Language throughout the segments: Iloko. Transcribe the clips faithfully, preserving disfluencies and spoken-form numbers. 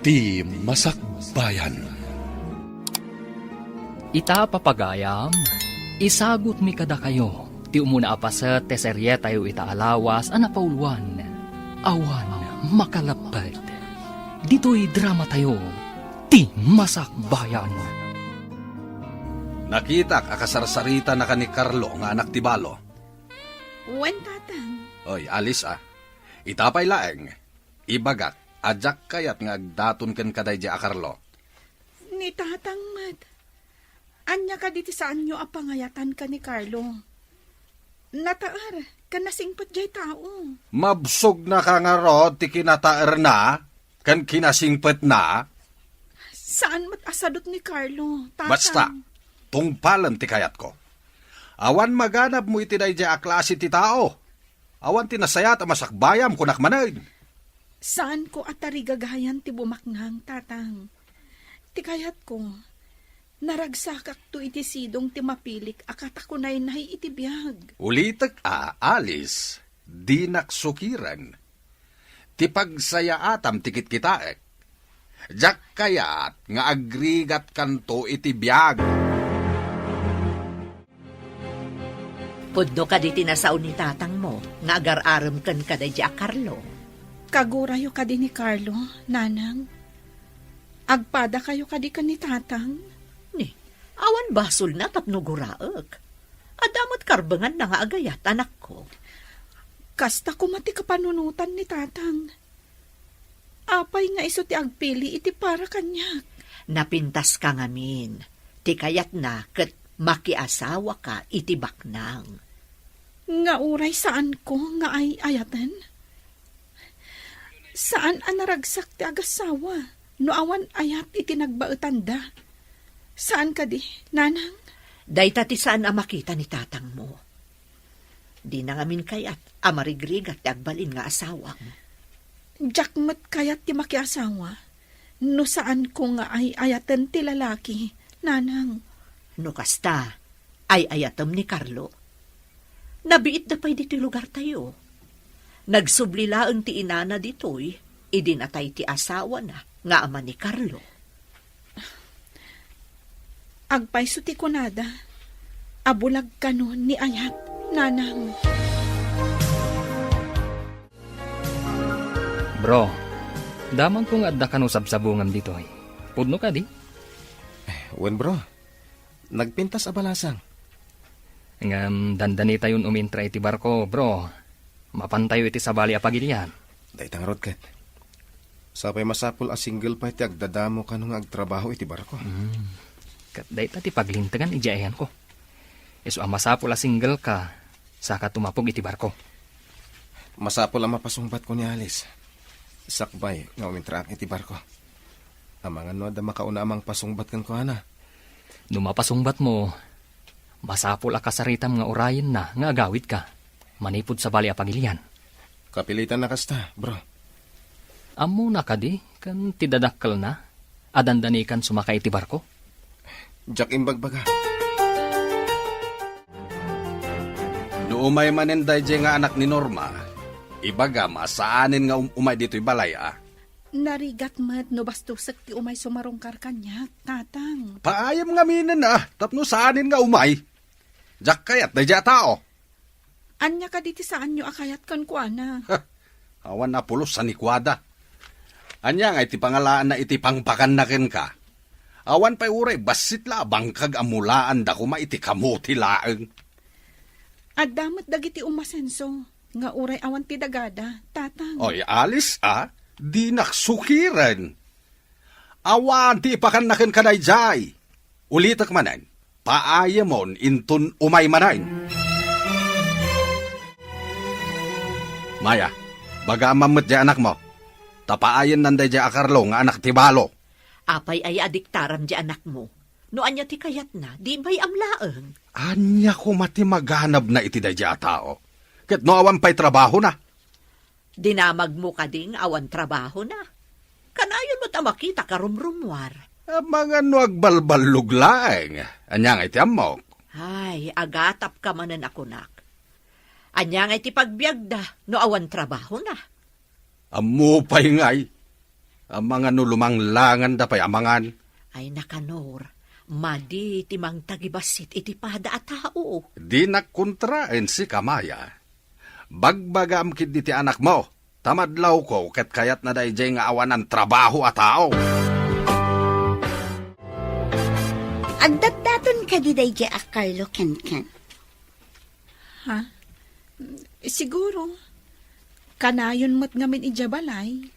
Ti Masakbayan. Ita, papagayam, isagutmi kadakayo ti umuna a paset ti serietayo ita a lawas a napauluan, Awan Makaleppet. Ditoy dramatayo, Ti Masakbayan. Nakitak a kasarsaritana ken ni Carlo nga anak ti balo. Wen, Tatang. Oy, Alice, a. Ita pay laeng, ibagak a diak kayat nga agdaton kenka daydiay a Carlo. Ni Tatang met. Ania kadi ti saanyo a pangayatan ken ni Carlo? Nataer ken nasingpet diay tao. Mabsogna ka ngarud ti kinataerna ken kinasingpetna? Saan met a sadut ni Carlo, Tatang. Basta, tungpalem ti kayatko. Awan maganabmo iti daydiay a klase ti tao. Awan ti nasayaat a masakbayam, kunak manen. Saanko a tarigagayan ti bumaknang, Tatang. Ti kayatko, naragsakakto iti sidong ti mapilik a katakunaynay iti biag. Ulitek a, Alice, dinak sukiren. Ti pagsayaatam ti kitkitaek. Diak kayat nga agrigatkanto iti biag. Pudno kadi ti nasao ni tatangmo nga agar-arem kenka daydiay a Carlo? Kagurayo kadi ni Carlo, Nanang? Agpadakayo kadi ken ni Tatang? Ni, awan basolna tapno guraek. Adda met karbenganna nga agayat, anakko. Kasta koma ti kapanunotan ni Tatang. Apay nga isu ti agpili iti para kaniak? Napintaska ngamin. Ti kayatna ket makiasawaka iti baknang. Nga uray saanko nga ay-ayaten? Saan a naragsak ti agassawa no awan ayat iti nagbaetanda. Saan kadi, Nanang? Dayta ti saan a makita ni tatangmo. Dina ngamin kayat a marigrigat ti agbalin nga asawam. Diak met kayat ti makiasawa no saanko nga ay-ayaten ti lalaki, Nanang. No kasta, ay-ayatem ni Carlo. Nabiitda pay ditoy lugartayo. Nagsubli laeng ti inana ditoy idi natay ti asawana nga ama ni Carlo. Agpayso ti kunada a bulag kano ni ayat, Nanang. Bro, damagko nga adda kano sabsabungam ditoy. Pudno kadi? Wen, bro. Nagpintas a balasang. Ngem dandanitayon umintra iti barko, bro. Mapantayo iti sabali a pagilian. Dayta ngarud ket. Sapay masapul a single pay ti agdadamo kano nga agtrabaho iti barko. Hmm. Ket dayta ti paglintegan idiay ayanko. Isu a masapul a single ka, saka tumapog iti barko. Masapul a mapasungbatko ni Alice. Sakbay nga umintraak iti barko. Amangan no adda makauna a mangpasungbat kenkuana. No mapasungbatmo, masapul a kasaritam nga urayenna nga agawidka manipud sabali a pagilian. Kapilitan a kasta, bro. Ammona kadi ken ti dadakkelna a dandanikan sumaka iti barko? Diak imbagbaga. No umay manen daydiay nga anak ni Norma, ibagam a saanen nga um-, umay ditoy balay a. Narigat met no bastosek ti umay sumarungkar kaniak, Tatang. Paayam ngaminen a, tapno saanen nga umay. Diak kayat daydiay a tao. Ania kadi ti saanyo a kayat kenkuana? Awan a pulos a ni kuada. Ania ngay ti pangalaanna iti pangpakanna kenka? Awan pay uray bassit la a bangkag a mulaanda koma iti kamote laeng. Adda met dagiti umasenso nga uray awan ti dagada, Tatang. Oy, Alice, a, dinak sukiren. Awan ti ipakanna kenka daydiay. Ulitek manen, paayamon inton umay manen. Maya, baga man met diay anakmo. Ta paayennan daydiay a Carlo nga anak ti balo. Apay aya a diktaram diay anakmo? No ania ti kayatna, di bay-am laeng. Ania koma ti maganabna iti daydiay a tao? Ket no awan pay trabahona? Dinamagmo kadi nga awan trabahona? Kanayon met a makita a rumrumuar. Amangan no agbalballog laeng. Ania ngay ti ammok? Ay, agatapka manen a kunak. Ania ngay ti pagbiagda no awan trabahona? Ammo pay ngay. Amangan no lumanglanganda pay amangan. Ay, nakanor, madi ti mangtagibassit iti pada a tao. Dinak kontraen sika, Maya. Bagbagaam ketdi ti anakmo, ta madlawko ket kayatna daydiay nga awanan trabaho a tao. Agdatdaton kadi daydiay a Carlo kenkan? Ha? Siguro. Kanayon met ngamin idiay balay.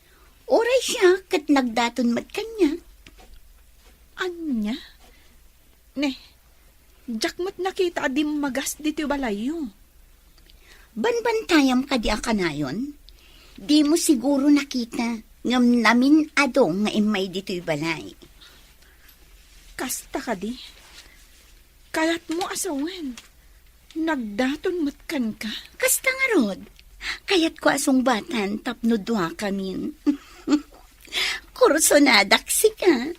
Uray siak ket nagdaton met kaniak. Ania? Ne, diak met nakita a dimmagas ditoy balayyo. Banbantayam kadi a kanayon? Dimo siguro nakita, ngem namin-adu nga immay ditoy balay. Kasta kadi? Kayatmo a sawen, nagdaton met kenka? Kasta ngarud, kayatko a sungbatan tapno duakamin. Kursonadak sika.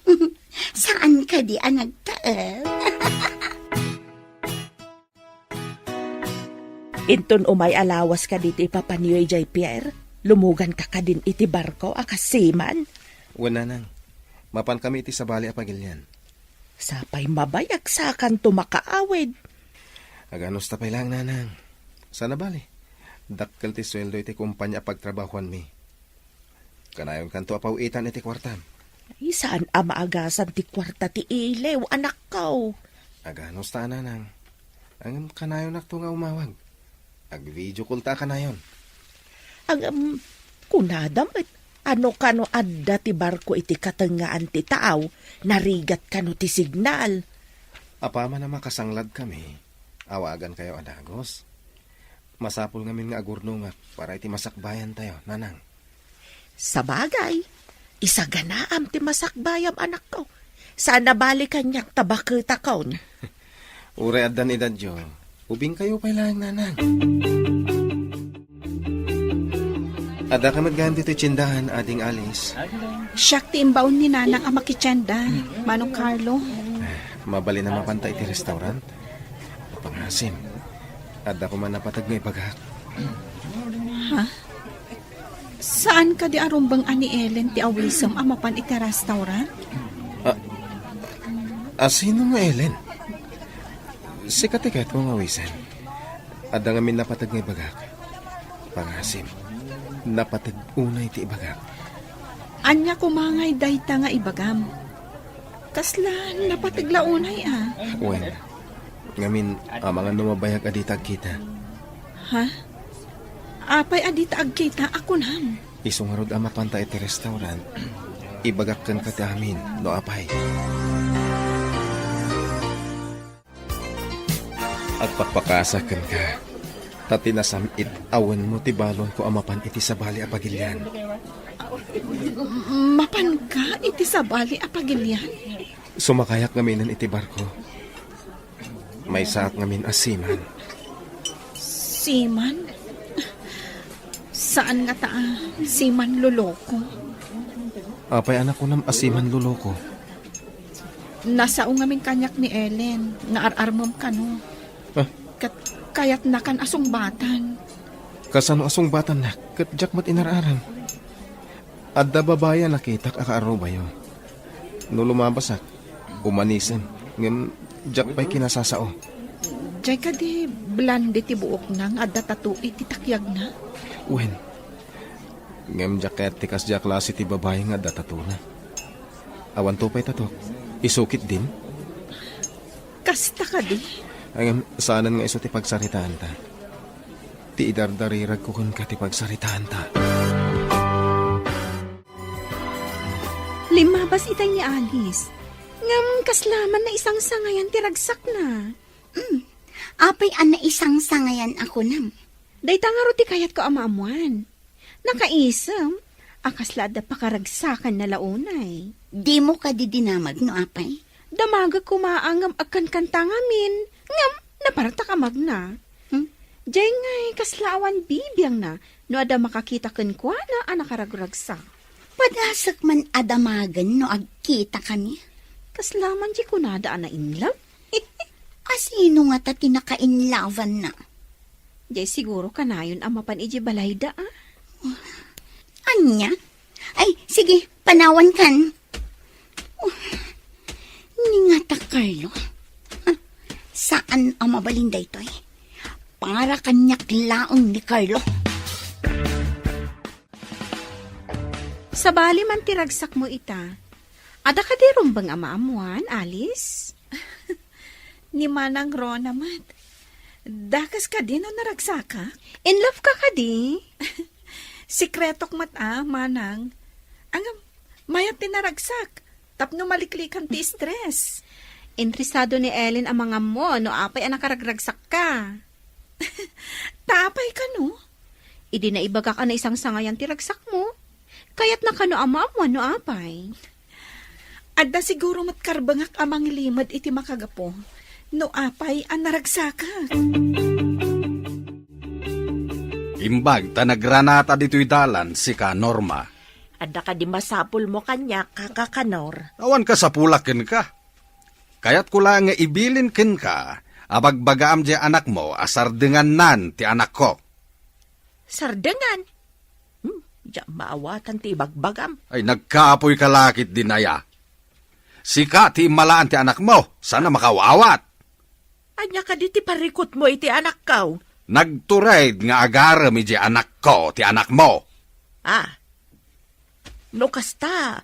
Saan kadi a nagtaed? Inton umay a lawas kadi ti ipapanyo idiay pier, lumuganka kadin iti barko a kas seaman? Wen, nanang. Mapankami iti sabali a pagilian. Sapay mabayag sakanto makaawid. Aganusta pay laeng, nanang. Saan a bale, dakkel ti sueldo iti kompania a pagtrabahoanmi. Kanayonkanto a paw-itan iti kuartam. Ay, saan a maagasan ti kuarta ti iliw, anakko. Aganusta a, nanang. Ngem kanayonakto nga umawag. Ag-video call ta a kanayon. Ngem, kunada met, ano kano adda ti barko iti katengngaan ti tao, narigat kano ti signal? Apaman a makasangladkami, awagankayo a dagus. Masapul ngamin nga agurnongak para iti masakbayantayo, nanang. Sabagay, isaganaam ti masakbayam, anakko. Saan a bale kaniak ta baketakon. Uray addan edadyo, ubingkayo pay laeng, nanang. Addaka met gayam ditoy tiendahan, Ading Alice. Siak ti imbaon ni nanang a makitienda, Manong Carlo. Mabalin a mapanta iti restaurant? Pangasim, adda koma napateg nga ibagak. Ha? Saan kadi a rumbeng a ni Ellen ti awisem a mapan iti restaurant? A, a, sino nga Ellen? Sika ti kayatko nga awisen. Adda ngamin napateg nga ibagak. Pangasim, napateg unay ti ibagak. Ania koma ngay dayta nga ibagam? Kasla napateg la unay a? Wen, ngamin, amangan no mabayag a dita agkita. Ha? Apay a dita agkita a kunam? Isu ngarud a mapanta iti restaurant, ibagak kenka ti amin, no apay. Agpakpakasa kenka, ta ti nasam-it a wenmo ti balonko a mapan iti sabali a pagilian. Mapanka iti sabali a pagilian? Sumakayak ngaminen iti barko. Maysaak ngamin a seaman. Seaman? Saan ngata a seaman loloko? Apay a nakunam a seaman loloko? Nasao ngamin kaniak ni Ellen nga ar-armem kano. Ah. Ket kayatnakan a sungbatan. Kasano a sungbatannak ket diak met inar-aram? Adda babai a nakitak a kaarubayo. No lumabasak, umanisem, ngem diak pay kinasasao. Diay kadi blonde ti buokna nga adda tattoo iti takyagna? Wen, ngem diak kayat ti kasdiay a klase ti babai nga adda tattoo-na. Awanto pay tattoo-k. Isu ketdin? Kasta kadi? Ngem saanen nga isu ti pagsaritaanta. Ti idardariragko kenka ti pagsaritaanta. Limmabas itay ni Alice. Ngem kasla man naisangsangayan ti ragsakna. Hmm. Apay a naisangsangayan a kunam? Dayta ngarud ti kayatko a maammuan. Nakaisem a kasla adda pakaragsakanna la unay. Dimo kadi dinamag no apay? Damagek koma a ngem agkankanta ngamin, ngem napartak a magna. Hmm? Diay ngay kasla awan bibiangna no adda makakita kenkuana a nakaragragsak. Padasek man a damagen no agkitakami. Kasla man diay kunada a na-in love? A sino ngata ti naka-in love-anna? Diay siguro kanayon a mapan idiay balayda, a? Ania? Ay, sige, panawan kan. Oh, ni ngata Carlo. Ha? Saan a mabalin daytoy? Para kaniak laeng ni Carlo. Sabali man ti ragsakmo ita. Adda kadi rumbeng a maammoan, Alice? Ni Manang Rona met. Dakes kadi no naragsakak? In love ka kadi? Sekretok met a, Manang. Ngem, mayat ti naragsak. Tapno maliklikan ti stress. Interesado ni Ellen a mangammo no apay a nakaragragsak ka. Ta apay kano? Idi naibagak a naisangsangayan ti ragsakmo, kayatna kano a maammuan no apay. Adda siguro met karbengak a mangilimed iti makagapu no apay a naragsakak. Imbag ta nagranata ditoy dalan sika, Norma. Adda kadi masapulmo kaniak, Kaka Kanor? Awan kasapulak kenka. Kayatko la nga ibilin kenka a bagbagaam diay anakmo a sardengannan ti anakko. Sardengan? Hmm, diak maawatan ti ibagbagam. Ay, nagkapoy ka lakit dinaya. Sika ti immalaan ti anakmo, saan a makaawat. Ania kadi ti parikutmo iti anakko? Nagtured nga agarem idiay anakko ti anakmo. Ah, no kasta,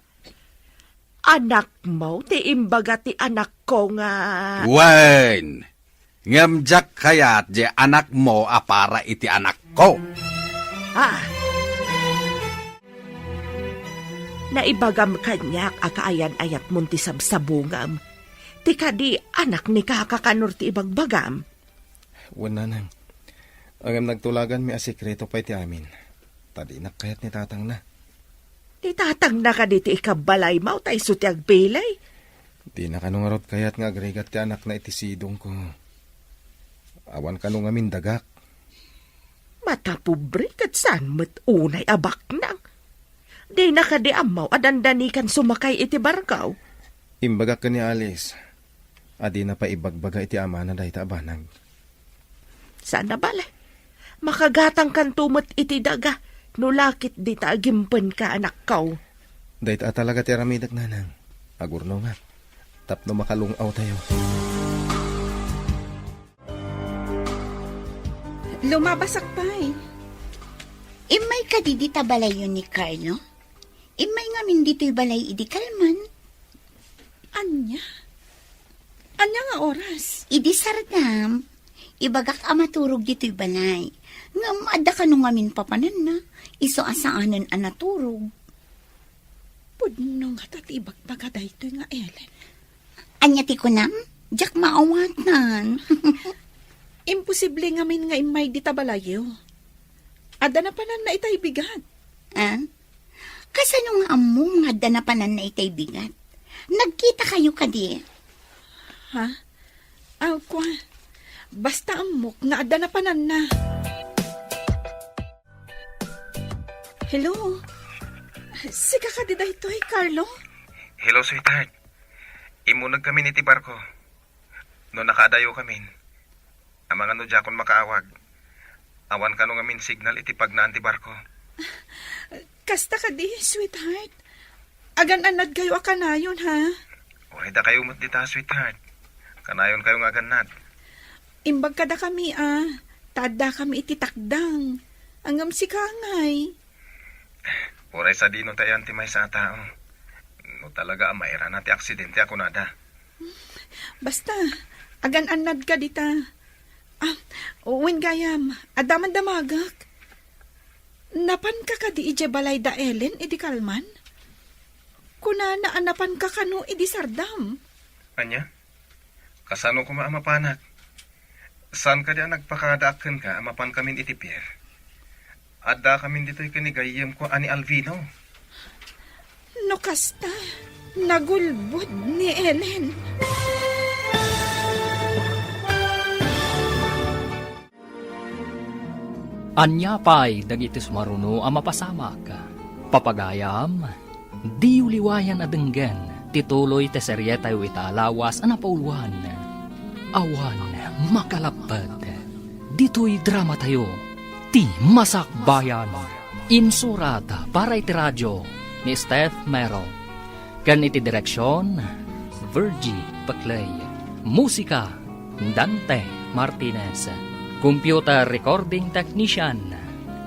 anakmo ti imbaga ti anakko nga... Wen, ngem diak kayat diay anakmo a para iti anakko. Ah. Naibagam kaniak a kaayan-ayatmon ti sabsabungam. Ti kadi anak ni Kaka Kanor ti ibagbagam. Wen, Nanang. Ngem nagtulaganmi a sekreto pay ti amin. Ta dinak kayat ni tatangna. Ni tatangna kadi ti ikabbalaymo ta isu ti agpili? Dina kano ngarud kayat nga agrigat ti anakna iti sidongko. Awan kano ngamin dagak. Matapobre ket saan met unay a baknang. Dina kadi ammo a dandanikan sumakay iti barko? Imbagak ken ni Alice a dina pay ibagbaga iti amana dayta a banag. Saan a bale. Makagatangkanto met iti daga no lakit dita agimpenka, anakko. Dayta a talaga ti aramidek, Nanang. Agurnongak tapno makalung-awtayo. Lumabasak pay. Immay kadi dita balayyo ni Carlo? Immay ngamin ditoy balay idi kalman. Ania? Ania nga oras? Idi sardam, ibagak a maturog ditoy balay. Ngem adda kano ngamin papananna, isu a saanen a naturog. Pudno ngata ti ibagbaga daytoy nga Ellen. Ania ti kunam? Diak maawatan. Imposible ngamin nga immay dita balayyo. Adda napananna itay bigat. Ah? Kasano nga ammom nga adda napananna itay bigat? Nagkitakayo kadi? Ha? Aw, kua. Basta ammok nga adda napananna. Hello? Sika kadi daytoy, Carlo? Hello, sweetheart. Immuneg kami iti barko. No nakaadayo kami, amangan no diakon makaawag. Awan kano ngamin signal iti pagnaan ti barko. Kasta kadi, sweetheart. Agan-annadkayo a kanayon, ha? Uray dakayo met dita, sweetheart. Kanayonkayo nga agannad. Imbag kadakami, a, ta addakami iti takdang. Ngem sika ngay. Uray sadino ta ayan ti maysa a tao. No talaga a mairana ti aksidente a kunada. Basta, agan-annadka dita. Ah, wen gayam, adda man damagek. Napanka kadi idiay balay da Ellen idi kalman? Kunana a napanka kano idi sardam. Ania? Kasano koma a mapanak? Saan kadi a nagpakadaak kenka a mapankamin iti pier? Addakamin ditoy ken ni gayyemko a ni Alvino. No kasta, nagulbod ni Ellen. Ania pay dagiti sumaruno a mapasamak? Papagayam, diyo liwayan a denggen ti tuloy ti serietayo ita a lawas a napauluan, Awan Makalappet. Ditoy dramatayo, Ti Masakbayan. Insurat para iti radio, ni Steph Mero. Ken iti direksion, Virgie Peclay. Musika, Dante Martinez. Computer recording technician,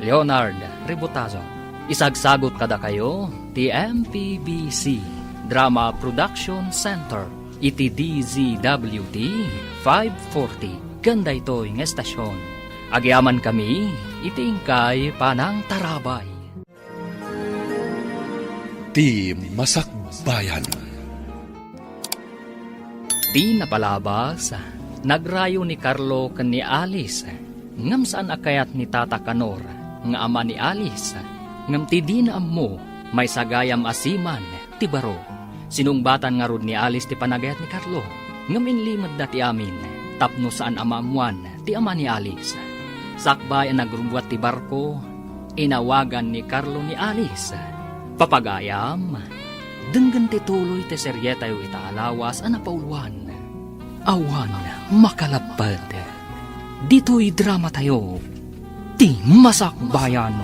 Leonard Ributazo. Isagsagut kadakayo ti M P B C Drama Production Center iti D Z W T five forty ken daytoy nga estasion. Agyamankami iti inkay panangtarabay. Ti Masakbayan. Ti napalabas, nagrayo ni Carlo ken ni Alice, ngem saan a kayat ni Tata Kanor nga ama ni Alice, ngem ti dina ammo, maysa gayam a siman ti baro. Sinungbatan ngarud ni Alice ti panagayat ni Carlo, ngem inlimedda ti amin tapno saan a maammoan ti ama ni Alice. Sakbay a nagrubbuat ti barko, inawagan ni Carlo ni Alice. Papagayam, denggen ti tuloy ti serietayo ita a lawas a napauloan. Awan makalapped. Ditoy dramatayo, ti Masakbayan.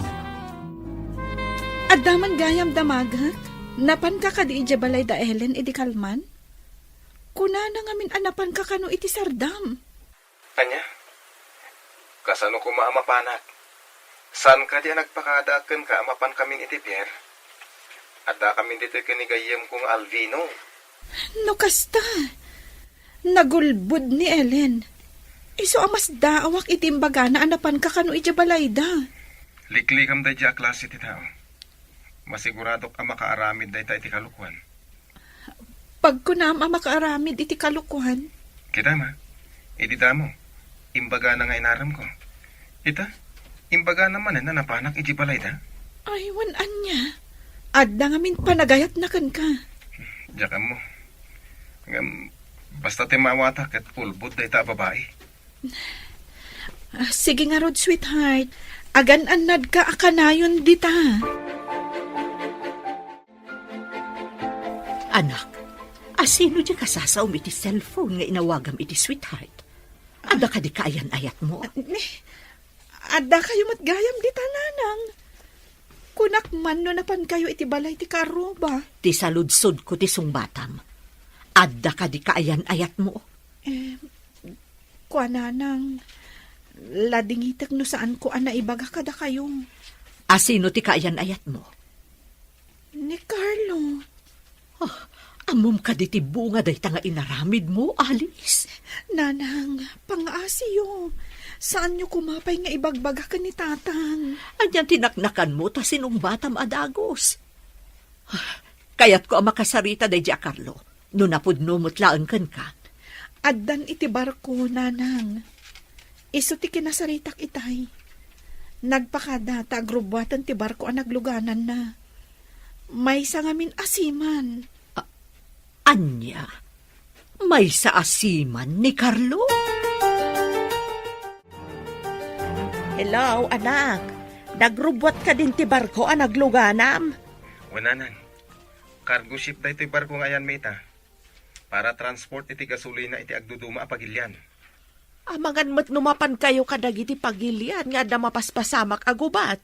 Adda man gayam damagek? Napanka kadi idiay balay da Ellen idi kalman? Kunana ngamin a napanka kano iti sardam. Ania? Kasano koma a mapanak? Saan kadi a nagpakadaak kenka a mapankamin iti pier? Addakamin ditoy ken ni gayyemko nga Alvino. No kasta, nagulbod ni Ellen. Isu a masdaawak iti imbagana a napanka kano idiay balayda. Liklikam daydiay a klase ti tao. Masiguradok a makaaramid dayta iti kalokuan. Pagkunam a makaaramid iti kalokuan. Kita ma, idi damo, imbagana nga inaramko. Ita, imbagana manen a napanak iti balayda. Ay, wen ania? Adda ngamin panagayatna kenka. Diak ammo. Ngem, basta ti maawata ket ulbod dayta a babai. Ah, sige ngarud, sweetheart. Agan-annadka a kanayon dita. Anak, asino diay kasasaom iti cellphone nga inawagam iti sweetheart? Adda kadi kaayan-ayatmo? Ne, adda kayo met gayam dita, nanang. Kunak man no napan kayo iti balay ti kaarruba. Ti saludsodko ti sungbatam. Adda kadi kaayan-ayatmo? Eh, kuananang, ladingitek no saanko a naibaga kadakayo. Asino ti kaayan-ayatmo? Ni Carlo. Ah, ammom kadi ti bunga dayta nga inaramidmo, Alice? Nanang, pangaasiyo. Saanyo koma pay nga ibagbaga ken ni Tatang. Anian ti naknakanmo ta sinungbatam a dagus? Ah, kayatko a makasarita daydiay a Carlo, no napudno met laeng kenka. Addan iti barko, nanang. Isu ti kinasaritak itay. Nagpakada ta agrubbuaten ti barko a naglugananna. Maysa ngamin a seaman. A-, ania? Maysa a seaman ni Carlo? Hello, anak. Nagrubbuat kadin ti barko a nagluganam? Wen, nanang. Cargo ship daytoy barko nga ayanmi ita. Para transport iti gasolina iti agduduma a pagilian. Amangan met no mapan kayo kadagiti pagilian nga adda mapaspasamak a gubat.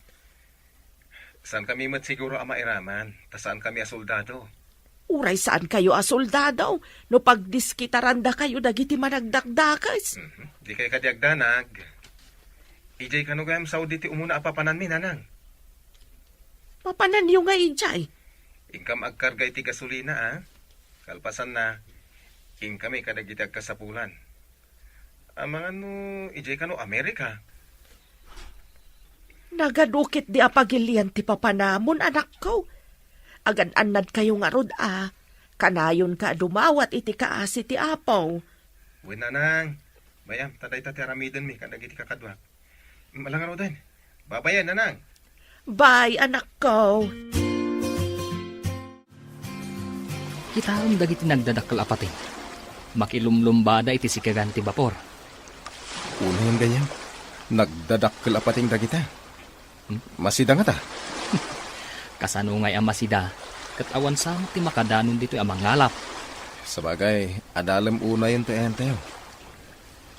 Saan kami met siguro a mairaman, ta saan kami a soldado. Uray saan kayo a soldado, no pagdiskitaranda kayo dagiti managdakdakes. Mhm. Di kay kadi agdanag. Ijay kano gayam Saudi ti umuna a papananmi, nanang? Papananyo nga ijay? Inkam agkarga iti gasolina, a? Kalpasanna, inkami kadagiti agkasapulan. Amangan no ijay kano Amerika? Nagadu ketdi a pagilian ti papanamon, anakko. Agan-annad kayo ngarud a, kanayonka a dumawat iti kaasi ti Apo. Wen, nanang. Bay-am, ta dayta ti aramidenmi kadagiti kakaduak. Ala ngaruden. Babayen, nanang. Bye, anakko. Kitaem dagiti nagdadakkel a pateng. Makilumlumbada iti sikegan ti bapor. Unayen gayam, nagdadakkel a pateng dagita. Hmm? Masida ngata? Kasano ngay a masida? Ket awan sa met ti makadanon ditoy a mangalap. Sabagay, adalem unayen ti ayantayo.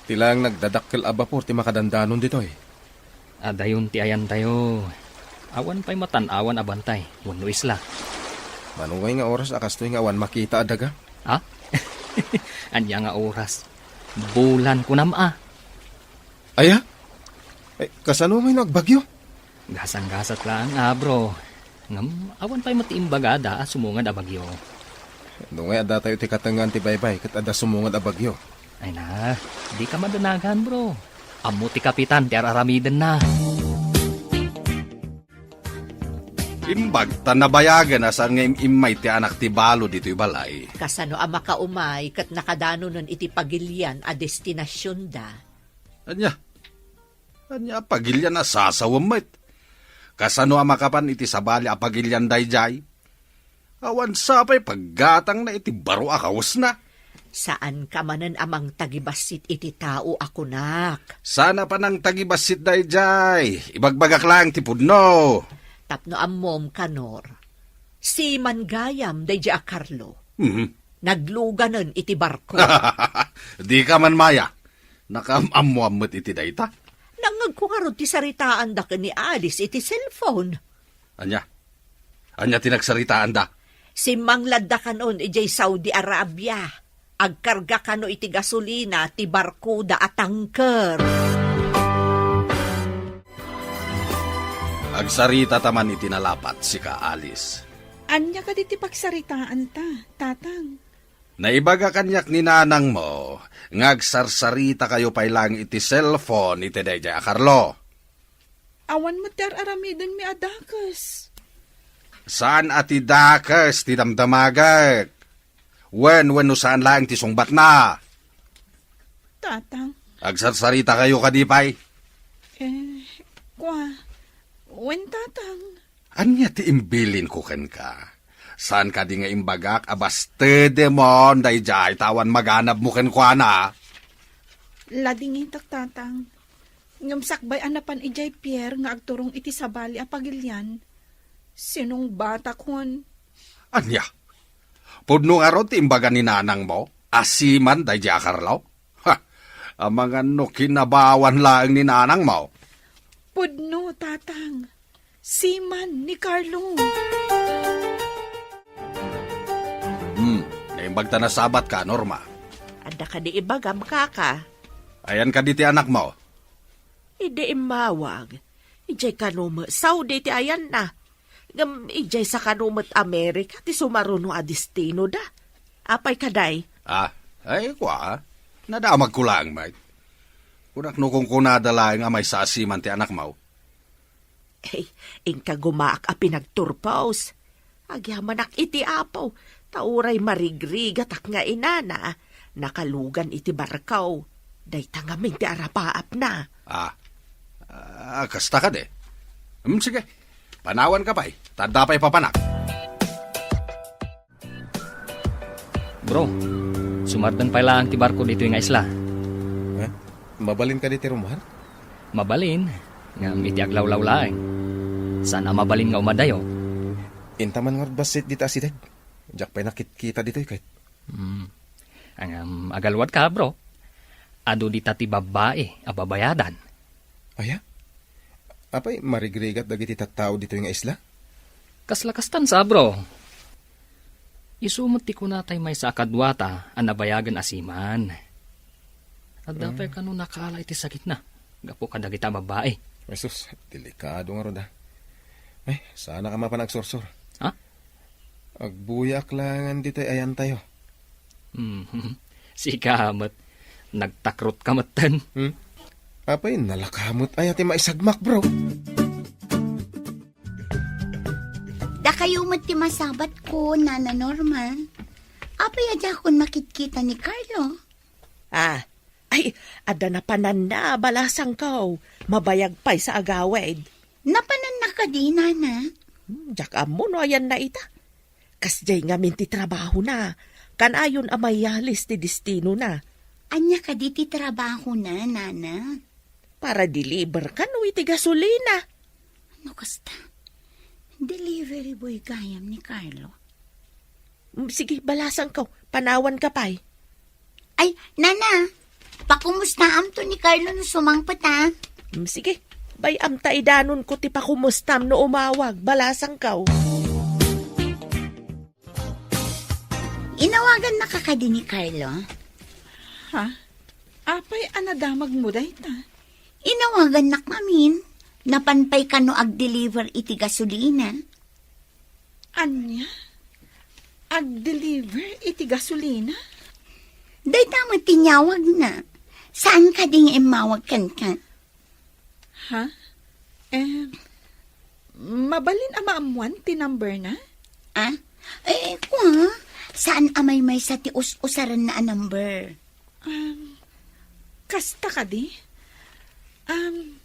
Ti laeng nagdadakkel a bapor ti makadandanon ditoy. Adayon ti ayantayo. Awan pay matan-awan a bantay wenno isla. Mano ngay nga oras a kastoy nga awan makita a daga? Ha? Ania nga oras? Bulan kunam a. Aya? Eh, kasano may no agbagyo? Gasang-gasat lang, ah, bro. Ngem, awan pay met ti imbagada a sumungad a bagyo. No ngay adda tayo ti katengngan ti baybay ket adda sumungad a bagyo. Ay na, di ka madanagan, bro. Ammo ti kapitan ti ar-aramidenna. Imbag ta nabayagen a saan nga im-immay ti anak ti balo ditoy balay. Kasano a makaumay ket nakadanonen iti pagilian a destinasionda? Ania? Ania a pagilian a sasawem met? Kasano a makapan iti sabali a pagilian daydiay? Awan sa pay paggatangna iti baro a kawesna. Saanka manen a mangtagibassit iti tao a kunak. Saan a panangtagibassit daydiay? Ibagbagak laeng ti pudno. Tapno ammom, Kanor, siman gayam daydiay a Carlo. Mhm. Nagluganen iti barko. Dika man maya. Nakaam-ammoan met iti dayta. Nangngegko ngarud ti saritaanda ken ni Alice iti cellphone. Ania? Ania ti nagsaritaanda? Simmangladda kanon idiay Saudi Arabia. Agkarga kano iti gasolina ti barkoda a tanker. Agsarita ta man iti nalapat, sika, Alice. Ania kadi ti pagsaritaanta, Tatang? Naibaga kaniak ni nanangmo nga agsarsarita kayo pay laeng iti cellphone iti daydiay a Carlo. Awan met ti ar-aramidenmi a dakes. Saan a ti dakes ti damdamagek? Wen, wenno saan laeng ti sungbatna? Tatang. Agsarsarita kayo kadi pay? Eh, kwa, wen, Tatang. Ania ti imbilinko kenka? Saan kadi nga imbagak a bastedemon daydiay ta awan maganabmo kenkuana? Ladingitak, Tatang. Ngem sakbay a napan idiay pier nga agturong iti sabali a pagilian, sinungbatakon. Ania? Pudno ngarud ti imbaga ni nanangmo a siman daydiay a Carlo? Ha! Amangan no kinabawan laeng ni nanangmo. Pudno, Tatang. Siman ni Carlo. Hmm, naimbag ta nasabatka, Norma. Adda kadi ibagam, kaka? Ayan kadi ti anakmo? Idi immawag, idiay kano met Saudi ti ayanna. Ngem idiay sa kano met Amerika ti sumaruno a destinoda. Apay kadi? Ah, ay, kua. Nadamagko laeng met. Kunak no kunkunada laeng a maysa a siman ti anakmo. Ay, inka gumaak a pinagturpos. Agyamanak iti Apo, ta uray marigrigatak nga inana, nakalugan iti barko. Dayta ngamin ti arapaapna. Ah, ah, kasta kadi? Hmm, sige. Panawanka pay, ta adda pay papanak. Bro, sumardeng pay laeng ti barko ditoy nga isla. Eh? Mabalin kadi ti rummuar? Mabalin, ngem iti aglawlaw laeng. Saan a mabalin nga umadayo. Inta man ngarud bassit dita asideg. Diak pay nakitkita ditoy ket. Hmm. Ngem agaluadka, bro. Adu dita ti babbai a babayadan. Aya? Apay, marigrigat dagiti tattao ditoy nga isla? Kasla kastan sa, bro. Isu met ti kuna tay maysa a kaduata a nabayagen a siman. Adda pay kano nakaala iti sakitna gapu kadagita a babbai. Jesus, delikado ngarud, ah. Ay, saanak a mapan agsursor. Ha? Agbuyaak laengen ditoy ayantayo. Hmm, sika met. Nagtakrotka metten. Hmm? Apay, nalaka met aya ti maisagmak, bro? Dakayo met ti masabatko, Nana Norma. Apay a diakon makitkita ni Carlo? Ah, ay, adda napananna, balasangko. Mabayag pay sa agawid. Napananna kadi, Nana? Hmm, diak ammo no ayanna ita. Kasdiay ngamin ti trabahona. Kanayon a mayalis ti destinona. Ania kadi ti trabahona, Nana? Para deliver kano iti gasolina. No kasta, delivery boy gayam ni Carlo. Mm, sige, balasangko. Panawanka pay. Ay, Nana, pakumustaamto ni Carlo no sumangpet, a. Mm, sige, bay-am ta idanonko ti pakumustam no umawag, balasangko. Inawagannaka kadi ni Carlo? Ha? Apay a nadamagmo dayta? Inawagannak ngamin. Napan pay kano agdeliver iti gasolina. Ania? Agdeliver iti gasolina? Dayta met ti inyawagna. Saan kadi nga immawag kenka? Ha? Eh, mabalin a maammuan ti number na? Ah? Eh, kua, saan a maymaysa ti us-usaranna a number? Um, kasta kadi? Um,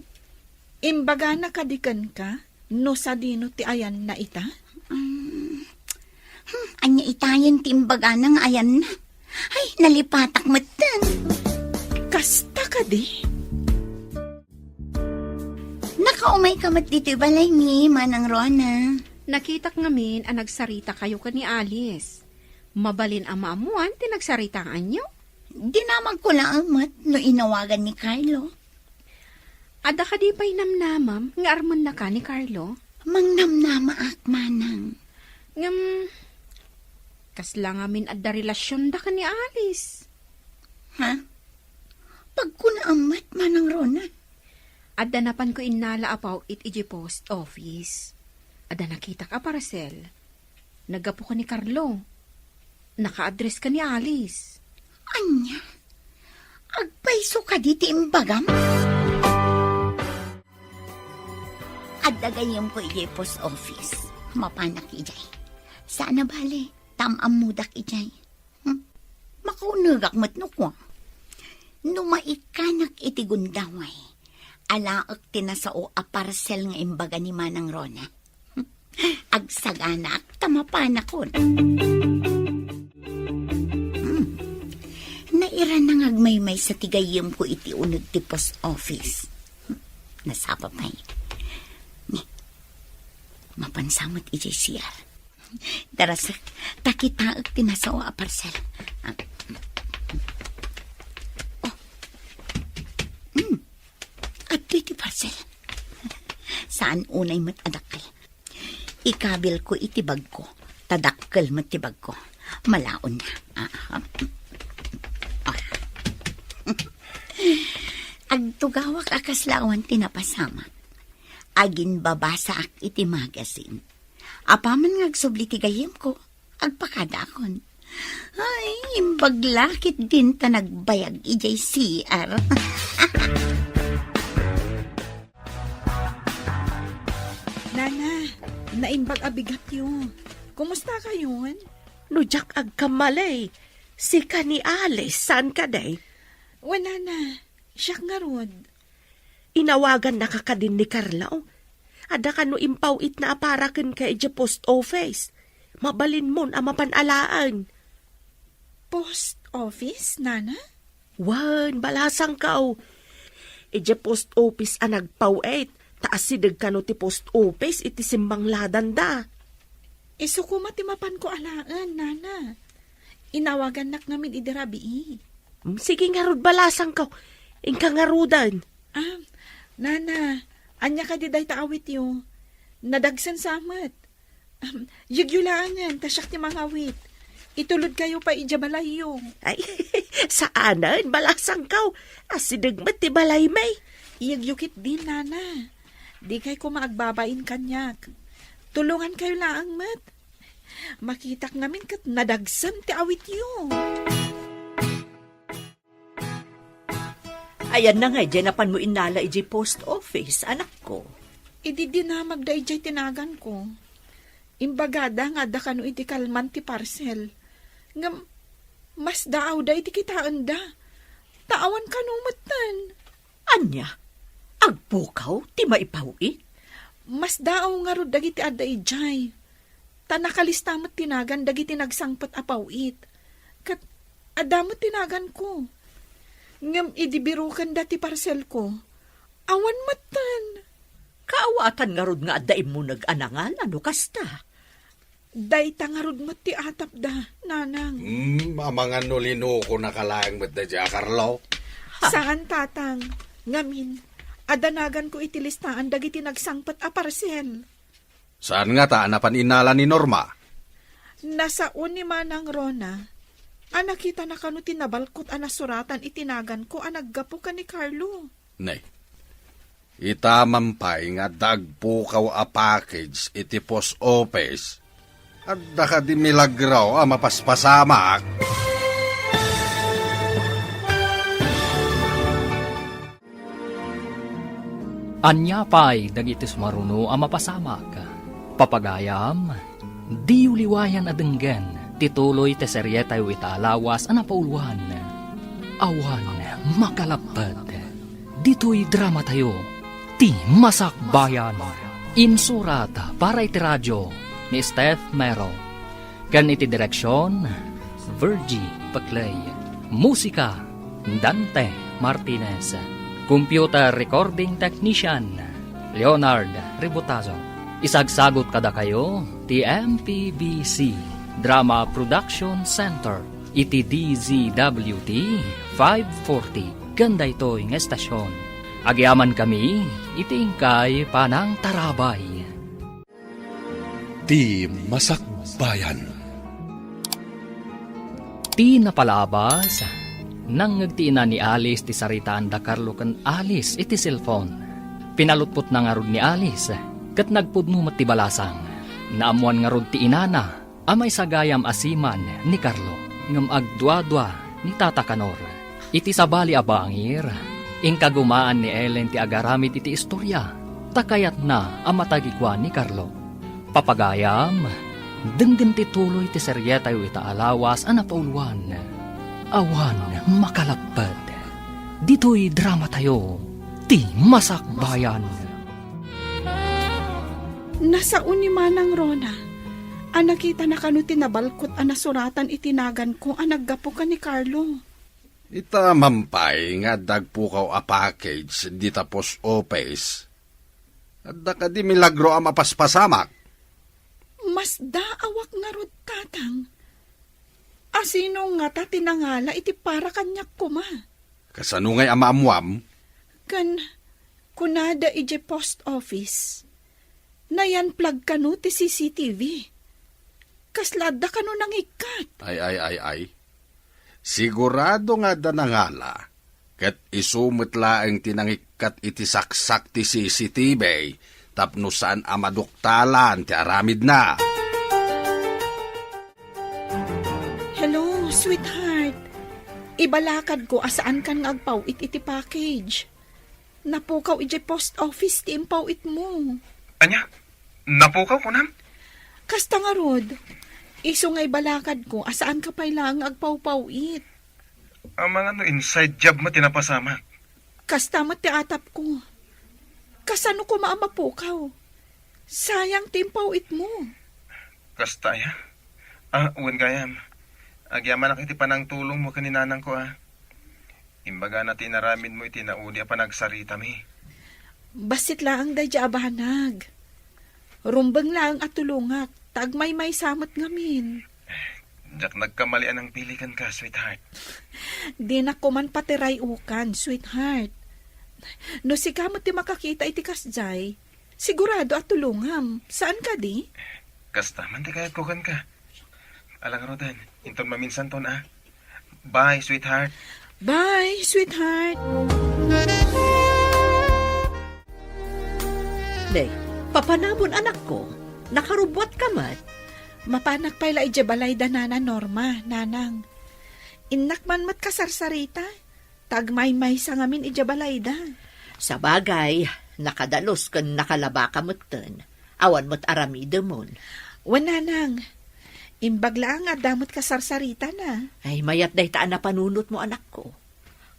imbagana kadi kenka no sadino ti ayanna ita? Um, hmm, ania itayen ti imbagana nga ayanna? Ay, nalipatak metten. Kasta kadi? Nakaumayka met ditoy balay ni Manang Rona. Nakitak ngamin a nagsaritakayo ken ni Alice. Mabalin a maammuan ti nagsaritaanyo? Dinamagko laeng met no inawagan ni Carlo. Adda kadi pay namnamam nga armennaka ni Carlo? Mangnamnamaak, Manang. Ngem, kasla ngamin adda relasionda ken ni Alice? Ha? Pagkunaam met, Manang Rona. Adda napanko innala a paw-it idiay post office. Adda nakitak a parcel. Naggapu ken ni Carlo. Naka-address ken ni Alice. Ania? Agpayso kadi ti imbagam? Adda gayyemko idiay post office. Mapanak idiay. Saan a bale, ta am-ammodak idiay. Hmm? Makaunegak met no kua. No maikkanak iti gundaway, alaek ti nasao a parcel nga imbaga ni Manang Rona. Hmm? Agsaganaak ta mapanakon. Hmm. Nairana nga agmaymaysa ti gayyemko iti uneg ti post office. Hmm. Nasapa pay. Ni, mapansa met idiay C R. Darasek, ta kitaek ti nasao a parcel. Ah. Oh. Hmm. Adtoy ti parcel. Saan unay met a dakkel. Ikabilko iti bagko. Ta dakkel met ti bagko. Malaonna. Ah, ah. Ah. Agtugawak a kasla awan ti napasamak. Aginbabasaak iti magazine. Apaman nga agsubli ti gayyemko, agpakadaakon. Ay, imbag la ketdin ta nagbayag idiay C R. Nana, naimbag a bigatyo. Kumusta kayon? No diak agkamali, sika ni Alice, saan kadi? Wen, Nana, siak ngarud. Inawagannaka kadin ni Carlo? Adda kano impaw-itna a para kenka idiay post office. Mabalinmon a mapan alaen. Post office, Nana? Wen, balasangko. Idiay post office a nagpaw-it, ta asideg kano ti post office iti simmangladanda. Isu koma ti mapanko alaen, Nana. Inawagannak ngamin idi rabii. Mm, sige ngarud, balasangko. Inka ngaruden. Ah, Nana, ania kadi dayta awityo? Nadagsen sa met. Ahem, yegyo laengen, ta siak ti mangawit. Itulodkayo pay idiay balayyo. Ay, saanen, balasangko. Asideg met ti balaymi. Yegyo ketdin, Nana. Dikay koma agbabain kaniak. Tulongankayo laeng met. Makitak ngamin ket nadagsen ti awityo. Ayanna nga idiay napanmo innala idiay post office, anakko? Idi dinamagda idiay tinaganko, imbagada nga adda kano iti kalman ti parcel. Ngem, masdaawda iti kitaenda. Ta awan kano metten. Ania? Agpukaw ti maipaw-it? Masdaaw ngarud dagiti adda idiay. Ta nakalista met ti nagan dagiti nagsangpet a paw-it. Ket adda met ti naganko. Ngem idi birokenda ti parselko, awan metten. Kaawatan ngarud nga adda immuneg a nangala no kasta? Dayta ngarud met ti atapda, Nanang. Hmm, amangan no linokonaka laeng met daydiay a Carlo. Saan, Tatang. Ngamin, adda naganko iti listaan dagiti nagsangpet a parsel. Saan ngata a napan innala ni Norma? Nasao ni Manang Rona a nakitana kano ti nabalkot a nasuratan iti naganko a naggapu ken ni Carlo. Nay, ita man pay nga adda agpukaw a package iti post office. Adda kadi milagro a mapaspasamak? Ania pay dagiti sumaruno a mapasamak? Papagayam, diyo liwayan a denggen ti tuloy ti serietayo ita a lawas a napauluan, Awan Makalapped. Ditoy dramatayo, Ti Masakbayan. Insurat para iti radio ni Steph Mero. Ken iti direksion, Virgie Peclay. Musika, Dante Martinez. Computer recording technician, Leonard Ributazo. Isagsagot kadakayo ti M P B C Drama Production Center iti D Z W T five forty ken daytoy nga estasion. Agyamankami iti inkay panangtarabay. Ti Masakbayan. Ti napalabas, nangngeg ti ina ni Alice ti saritaan da Carlo ken Alice iti cellphone. Pinalutpotna ngarud ni Alice, ket nagpudno met ti balasang. Naammoan ngarud ti inana a maisagayam a seaman ni Carlo, ngem agduadua ni Tata Kanor. Iti sabali a bangir, inkagumaan ni Ellen ti agaramid iti istoria, ta kayatna a matagikuan ni Carlo. Papagayam, denggen ti tuloy ti serietayo ita a lawas a napauluan, Awan Makalapped. Ditoy dramatayo, Ti Masakbayan. Nasao ni Manang Rona a nakitana kano ti nabalkot a nasuratan iti naganko a naggapu ken ni Carlo. Ita man pay nga adda agpukaw a package dita post office. Adda kadi milagro a mapaspasamak? Masdaawak ngarud, Tatang. Asino ngata ti nangala iti para kaniak koma? Kasano ngay a maammuam? Ken kunada idiay post office, nayan-plug kano ti C C T V. Kasla adda kano nangikkat? Ay, ay, ay, ay. Sigurado nga adda nangala, ket isu met laeng ti nangikkat iti saksak ti C C T V tapno saan a maduktalan ti aramidna. Hello, sweetheart. Ibalakadko a saankan nga agpaw-it iti package. Napukaw idiay post office ti impaw-itmo. Ania? Napukaw, kunam? Kasta ngarud, isu nga ibalakadko a saanka pay laeng nga agpawpaw-it. Amangan no inside job met ti napasamak. Kasta met ti atapko. Kasano koma a mapukaw? Sayang ti impaw-itmo. Kasta aya? Ah, wen gayam. Agyamanak iti panangtulongmo ken ni nanangko, ah. Imbagana ti inaramidmo iti naudi a panagsaritami. Bassit laeng daydiay a banag. Rumbeng laeng a tulongak, ta agmaymaysa met ngamin. Diak nagkamali a nangpili kenka, sweetheart. Dinak koman patiray-ukan, sweetheart. No sika met ti makakita iti kasdiay, sigurado a tulongam. Saan kadi? Kasta man ti kayatko kenka. Ala ngaruden, inton maminsanton, ah. Bye, sweetheart. Bye, sweetheart. Nay, papanamon, anakko? Nakarubbuatka met? Mapanak pay la idiay balay da Nana Norma, Nanang. Innak man met kasarsarita, ta agmaymaysa ngamin idiay balay da. Sabagay, nakadalus ken nakalabaka metten. Awan met aramidemon. Wen, Nanang. Imbag laeng nga adda met kasarsaritana. Ay, mayat dayta a napanunotmo, anakko.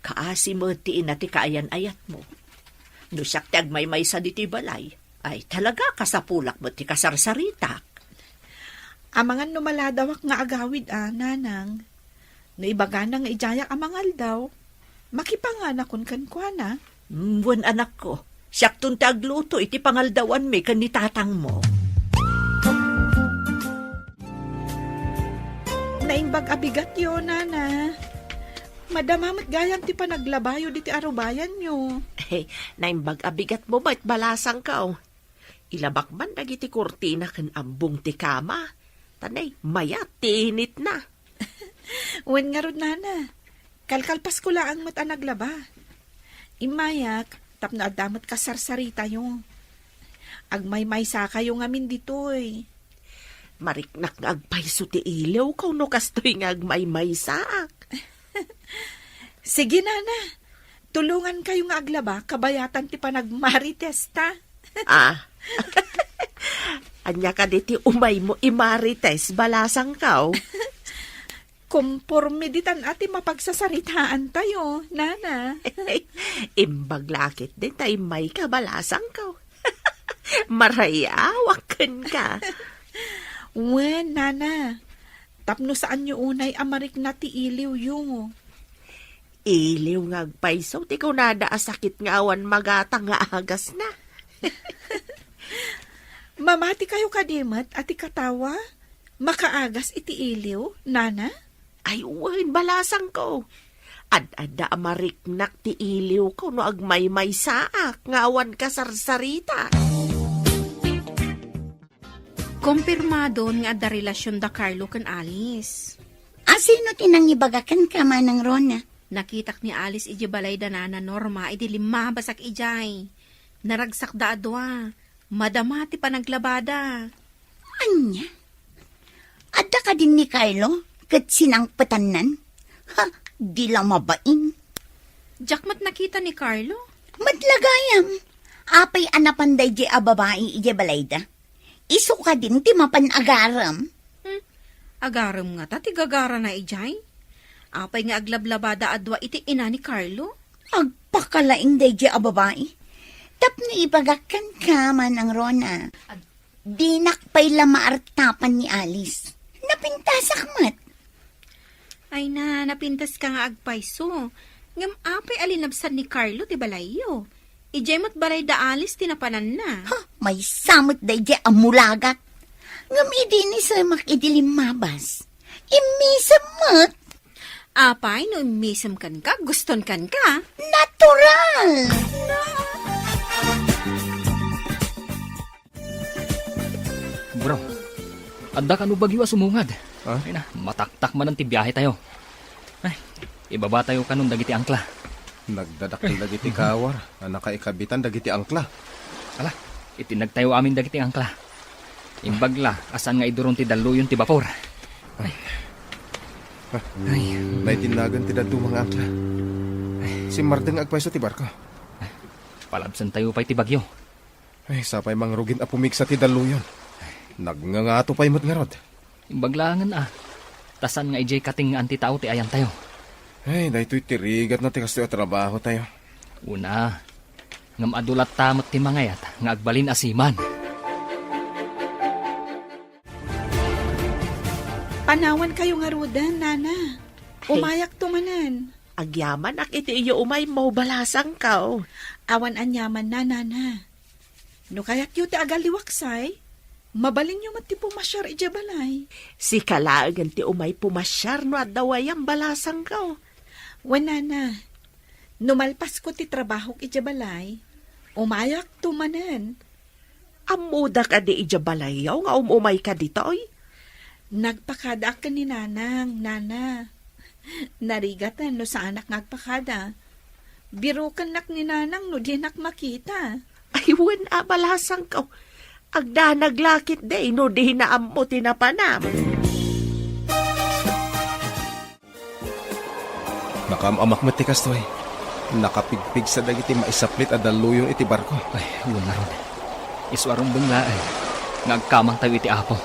Kaasi met ti ina ti kaayan-ayatmo. No siak ti agmaymaysa ditoy balay, ay talaga kasapulak met ti kasarsaritak. Amangan no maladawak nga agawid a, Nanang. No ibagana nga idiayak a mangaldaw, makipanganakon kenkuana. Mm, wen, anakko, siakton ti agluto iti pangaldawanmi ken ni tatangmo. Naimbag a bigatyo, Nana. Madama met gayam ti panaglabayo diti arubayanyo. Naimbag a bigatmo met, balasangko. Ilabak man dagiti kurtina ken abbong ti kama. Tanay, mayat ti initna. Wen ngarud, nana. Kalkalpasko laeng met a naglaba. Immayak, tapno adda met kasarsaritatayo. Agmaymaysakayo ngamin ditoy. Mariknak nga agpayso ti iliwko no kastoy nga agmaymaysaak. Sige, nana. Tulongankayo nga aglaba kabayatan ti panagmaritesta. Ah. Ania kadi ti umaymo imarites, balasangko? Komporme ditan a ti mapagsasaritaaentayo, nana. Imbag la ketdi ta immayka, balasangko. Marayaw kenka. Wen, nana. Tapno saanyo unay a marikna ti iliwyo. Iliw nga agpayso ti kunada a sakit nga awan magatang nga agasna. Mamatikayo kadi met a ti katawa? Makaagas iti iliw, nana? Ay, wen, balasangko. Ad-adda a mariknak ti iliwko no agmaymaysaak nga awan kasarsarita. Kompirmadon nga adda relasion da Carlo ken Alice. A, sino ti nangibaga kenka, Manang Rona? Nakitak ni Alice idiay balay da Nana Norma idi limmabasak idiay. Naragsakda a dua. Madama ti panaglabada. Ania? Adda kadin ni Carlo ket sinangpetannan? Ha, di la mabain. Diak met nakita ni Carlo. Met la gayam. Apay a napan daydiay a babai idiay balayda? Isu kadin ti mapan agarem. Hmm, agarem ngata ti gagarana idiay? Apay nga aglablabada a dua iti ina ni Carlo? Agpakalaing daydiay a babai. Tapno ibagak kenka, Manang Rona. Dinak pay la maartapan ni Alice. Napintasak met. Ay na, napintaska nga agpayso. Ngem apay a linabsan ni Carlo ti balayyo? Idiay met balay da Alice ti napananna. Ha, maysa met daydiay a mulagat. Ngem idi inisemak idi limmabas, immisem met. Apay no immisem kenka, guston kenka? Natural! Bro, adda kano bagyo a sumungad. Ha? Ay na, mataktak manen ti biahe tayo. Ay, ibaba tayo kanon dagiti angkla. Nagdadakkel dagiti kawar a nakaikabitan dagiti angkla. Ala, itinnag tayo amin dagiti angkla. Imbag la a saan nga iduron ti dalluyon ti bapor. Ay. Ay. Naitinnagan ti dadduma nga angkla. Simmardeng nga agpayso ti barko. Palabsen tayo pay ti bagyo. Ay, sapay mangrugin a pumigsa ti dalluyon. Nagngangato pay met ngarud. Imbag laengen a. Ta saan nga idiay katengngaan ti tao ti ayantayo. Ay, daytoy ti rigatna ti kastoy a trabahotayo. Una, ngem adu latta met ti mangayat nga agbalin a seaman. Panawankayo ngaruden, nana. Ay. Umayakto manen. Agyamanak iti iyo umaymo, balasangko. Awan aniamanna, nana. No kayatyo ti agalliwaksay, mabalinyo met ti pumasiar idiay balay. Sika laengen ti umay pumasiar no adda wayam, balasangko. Wen, nana, no malpasko ti trabahok idiay balay, umayakto manen. Ammoda kadi idiay balayyo nga um-umayka ditoy? Nagpakadaak ken ni Nanang, nana. Narigaten no saanak nga agpakada. Birokennak ni Nanang no dinak makita. Ay, wen a, balasangko. Agdanag la ketdi no dina ammo ti napanam. Nakaam-amak met ti kastoy. Nakapigpigsa dagiti maisaplit a dalluyon iti barko. Ay, wen ngarud. Isu a rumbeng laeng nga agkamangtayo iti Apo.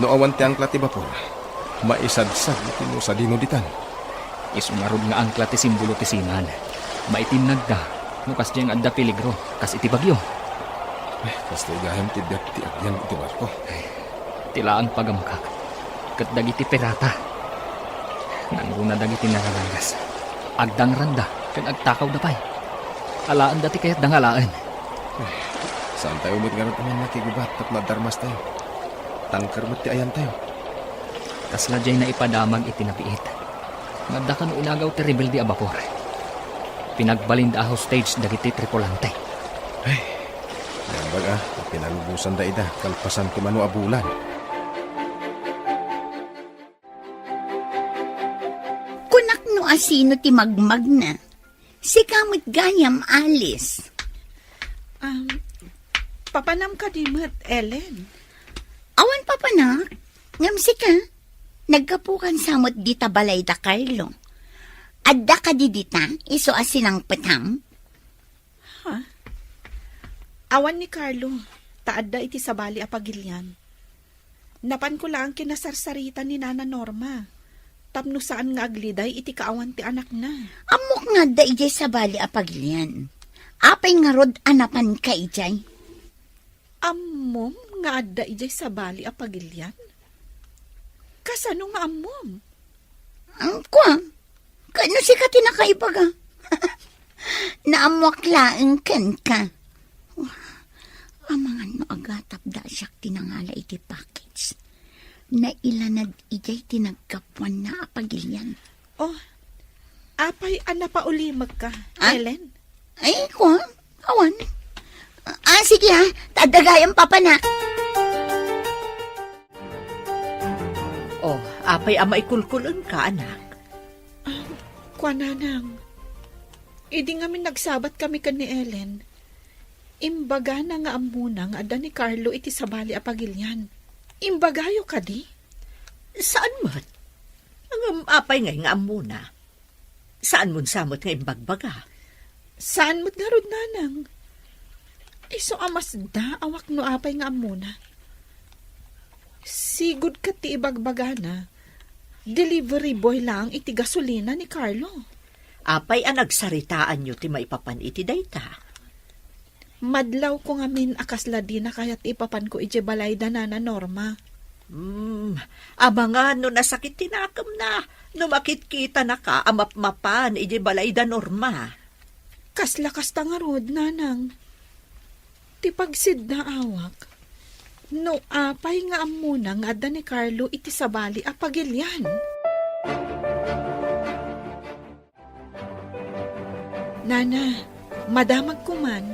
No awan ti angkla ti bapor, maisadsad iti no sadino ditan. Isu ngarud nga angkla ti simbolo ti seaman. Maitinnagda no kasdiay nga adda peligro, kas iti bagyo. Ay, kastoy gayam ti biag ti agyan iti barko. Ay, ti laeng pagamkak ket dagiti pirata. Nangruna dagiti nararangas. Agdangranda ken agtakawda pay. Alaenda ti kayatda nga alaen. Ay, saantayo met ngarud a mannakigubat tapno adda armastayo. Tangker met ti ayantayo. Kasla diay naipadamag iti napiit. Nga adda kano inagaw ti rebelde a bapor. Pinagbalinda a hostage dagiti tripulante. Ay, naimbag a, ta pinalubosanda ida kalpasan ti mano a bulan. a sino ti magmagna. Sika met gayam, Alice. Um, papanam kadi met, Ellen? Awan papanak, ngem sika, naggapukan sa met dita balay da Carlo. Adda kadi dita, isu a sinangpetam? Ha? Awan ni Carlo, ta adda iti sabali a pagilian. Napanko laeng kinasarsarita ni Nana Norma, tapno saan nga agliday iti kaawan ti anakna. Ammok nga adda idiay sabali a pagilian. Apay ngarud a napanka idiay? Ammom nga adda idiay sabali a pagilian? Kasano nga ammom? Ang kwa, ket no sika ti nakaibaga. Naammoak laeng kenka. Amangan no agatapda siak ti nangala iti package. Nailanad idiay ti naggapuanna a pagilian. Oh, apay a napaulimekka, Ah? Ellen? Ay, kwa, awan. Ah, sige ha, ta adda gayam papanak. Oh, apay a maikulkul-engka, anak? Ah, kwa, nanang. Idi ngamin nagsabat kami ken ni Ellen, imbagana nga ammona nga adda ni Carlo iti sabali a pagilian. Imbagayo kadi? Saan met? Ngem apay ngay nga ammona? Saan mon sa met nga imbagbaga? Saan met ngarud, nanang? Isu a masdaawak no apay nga ammona. Sigud ket ti ibagbagana, delivery boy laeng iti gasolina ni Carlo. Apay a nagsaritaanyo ti maipapan iti dayta? Madlawko ngamin a kasla dina kayat ipapanko idiay balay da Nana Norma. Hmm, amangan no nasakit ti nakemna, no makitkitanaka a mapmapan idiay balay da Norma. Kasla kasta ngarud, nanang. Ti pagsiddaawak, no apay nga ammona nga adda ni Carlo iti sabali a pagilian. Nana, madamagko man.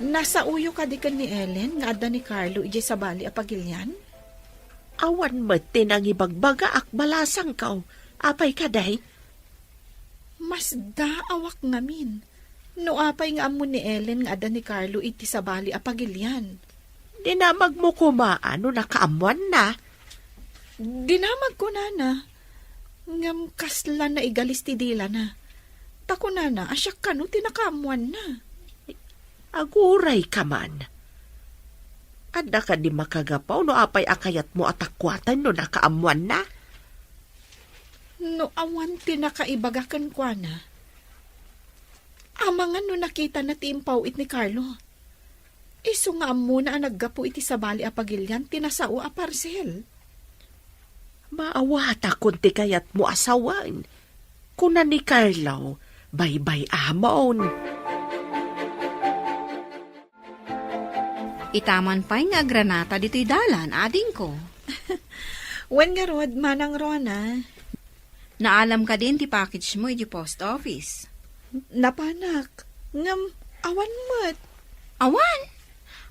Nasaoyo kadi ken ni Ellen nga adda ni Carlo idiay sabali a pagilian? Awan met ti nangibagbagaak, balasangko. Apay kadi? Masdaawak ngamin. No apay nga ammo ni Ellen nga adda ni Carlo iti sabali a pagilian? Dinamagmo koma no nakaammoanna. Dinamagko, nana. Ngem kasla naigalis ti dilana. Ta kunana a siak kano ti nakaammoanna. Agurayka man. Adda kadi makagapu no apay a kayatmo a takuaten no nakaammoanna? No awan ti nakaibaga kenkuana, amangan no nakitana ti impaw-it ni Carlo. Isu nga ammona a naggapu iti sabali a pagilian ti nasao a parsel. Maawatakon ti kayatmo a sawen, kuna ni Carlo, baybay-amon. Itaman pay nga agranata ditoy dalan, adingko. Wen ngarud, Manang Rona. Naalam kadin ti package mo iti post office? Napanak, ngem awan met. Awan?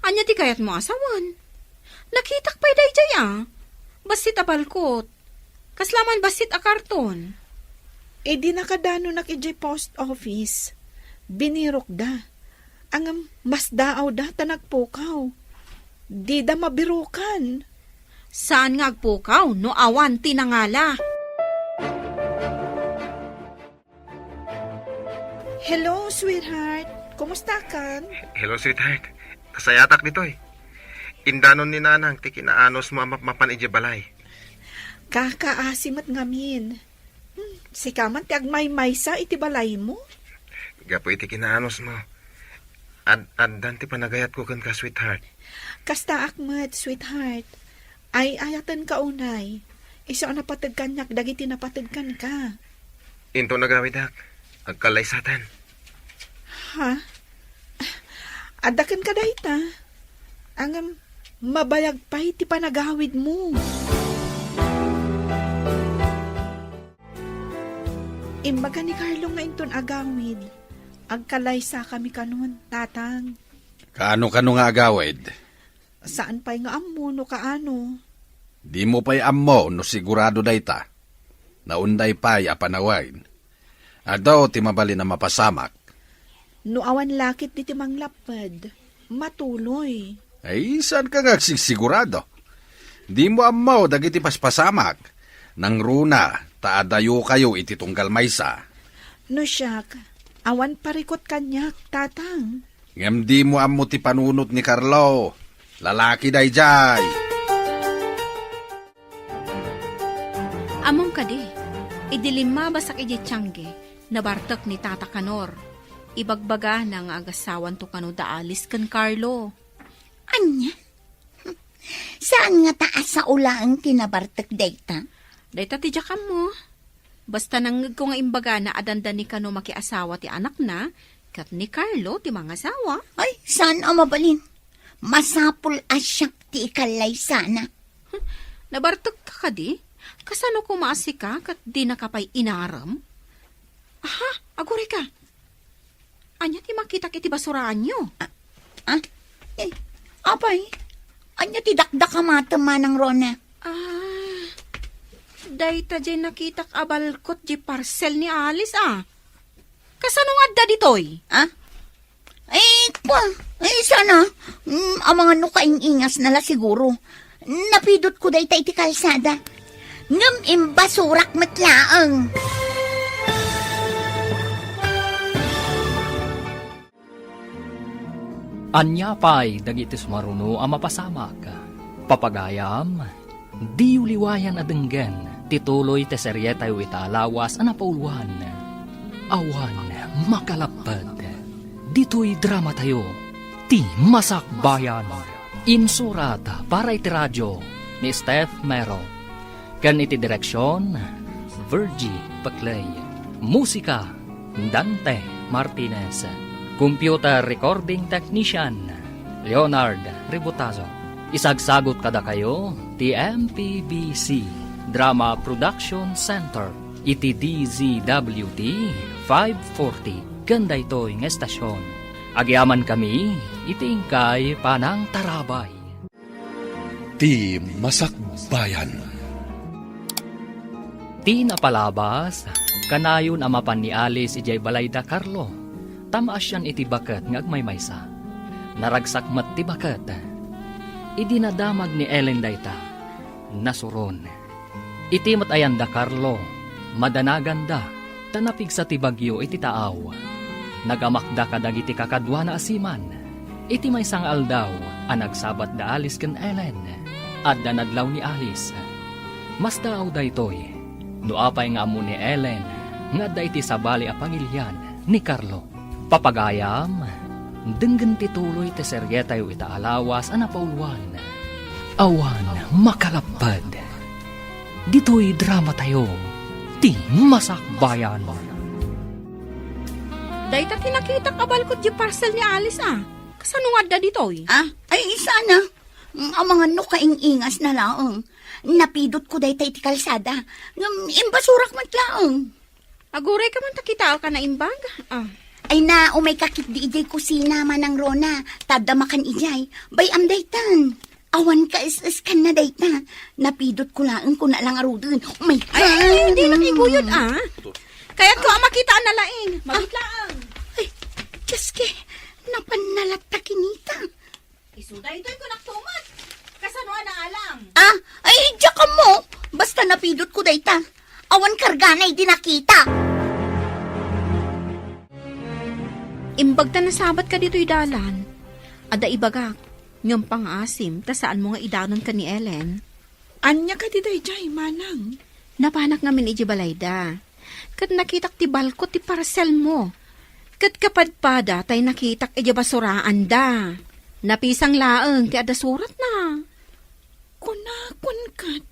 Ania ti kayatmo a sawen? Nakitak pay daydiay a. Bassit a balkot. Kasla man bassit a karton. Idi nakadanonak idiay post office, binirokda. Ngem masdaawda ta nagpukaw. Dida mabirokan. Saan nga agpukaw no awan ti nangala? Hello, sweetheart. Kumusta kan? Hello, sweetheart. Nasayatak ditoy. Indanon ni Nanang ti kinaanusmo a mapmapan idiay balay. Kakaasi met ngamin. Hmm, sika man ti agmaymaysa iti balaymo? Gapu iti kinaanusmo, ad-addan ti panagayatko kenka, sweetheart. Kastaak met, sweetheart. Ay-ayatenka unay. Isu a napateg kaniak dagiti napateg kenka. Inton agawidak, agkallaysatan. Ha? Adda kenka dayta? Ngem, mabayag pay ti panagawidmo. Imbaga ni Carlo nga inton agawid, agkallaysakami kanon, Tatang. Kaano kano nga agawid? Saan pay nga ammo no kaano. Dimo pay ammo no sigurado dayta. Naunday pay a panawen. Adu ti mabalin a mapasamak. No awan lakit diti manglapped, matuloy. Ay, saan ka nga agsigsigurado? Dimo ammo dagiti paspasamak. Nangruna, ta adayo kayo iti tunggal maysa. No siak, awan parikut kaniak, tatang. Ngem dimo ammo ti panunot ni Carlo. Lalaki daydiay. Ammom kadi, idi limmabasak idiay tiangge, nabartek ni Tata Kanor. Ibagbagana nga agasawanto kano da Alice ken Carlo. Ania? Saan ngata a sao laeng ti nabartek dayta? Dayta ti diak ammo. Basta nangngegko nga imbagana a dandani kano makiasawa ti anakna, ket ni Carlo ti mangasawa. Ay, saan a mabalin. Masapul a siak ti ikallaysana. Nabartekka kadi? Kasano koma a sika ket dinaka pay inarem? Aha, agurayka. Ania ti makitak iti basuraanyo? Ah, eh, apay, ania ti dakdakamatem, Manang Rona? Ah, dayta diay nakitak a balkot diay parcel ni Alice, a. Kasano nga adda ditoy? Ah? Ay, kwa, ay, sana. Mm, amangan no kaing-ingasna la siguro. Napidotko dayta iti kalsada. Ngem imbasurak met laeng. Ania pay dagiti sumaruno a mapasamak? Papagayam, diyo liwayan a denggen ti tuloy ti serietayo ita a lawas a napauluan, Awan Makalapped. Ditoy dramatayo, Ti Masakbayan. Insurat para iti radio ni Steph Mero. Ken iti direksion, Virgie Peclay. Musika, Dante Martinez. Computer recording technician, Leonard Ributazo. Isagsagut kadakayo ti M P B C Drama Production Center iti D Z W T five forty ken daytoy nga estasion. Agyamankami iti inkay panangtarabay. Ti Masakbayan. Ti napalabas, kanayon a mapan ni Alice idiay balayda Carlo, ta maasian iti baket nga agmaymaysa. Naragsak met ti baket. Idi nadamag ni Ellen dayta, nasuron. Iti met ayanda Carlo, madanaganda, ta napigsa ti bagyo iti taaw. Nagamakda kadagiti kakaduana a seaman. Iti maysa nga aldaw a nagsabat da Alice ken Ellen, adda nadlaw ni Alice. Masdaaw daytoy, no apay nga ammo ni Ellen nga adda iti sabali a pagilian ni Carlo. Papagayam, denggen ti tuloy ti serietayo ita a lawas a napauluan, Awan Makalapped. Ditoy dramatayo, Ti Masakbayan. Dayta ti nakitak a balkot diay parcel ni Alice, a. Kasano nga adda ditoy? Ah, ay, sana. Mm, amangan no kaing-ingasna laeng. Napidotko dayta iti kalsada. Ngem imbasurak met laeng. Agurayka man ta kitaek a naimbag. Ah. Ay na, umayka ketdi idiay kusina, Manang Rona. Ta adda makan idiay. Bay-am daytan. Awan kaes-eskanna dayta. Napidotko laeng kuna la ngaruden. Umayka. Ay, ay, ay, dina iguyod, ah. Kayatko a makita a nalaing. Mabit laeng. Ay, Diyos ke, napanna latta kinita. Isu daytoy kunak tumet. Kasano a naalam? Ah, ay, diak ammo. Basta napidotko dayta. Awan kargana idi nakita. Imbag ta nasabatka ditoy dalan. Adda ibagak, ngem pangaasim ta saanmo nga idanon ken ni Ellen. Ania kadi daydiay, Manang? Napanak ngamin idiay balayda. Ket nakitak ti balkot ti parselmo. Ket kapadpada tay nakitak idiay basuraanda. Napisang laeng ti adda suratna. Kunakon ket,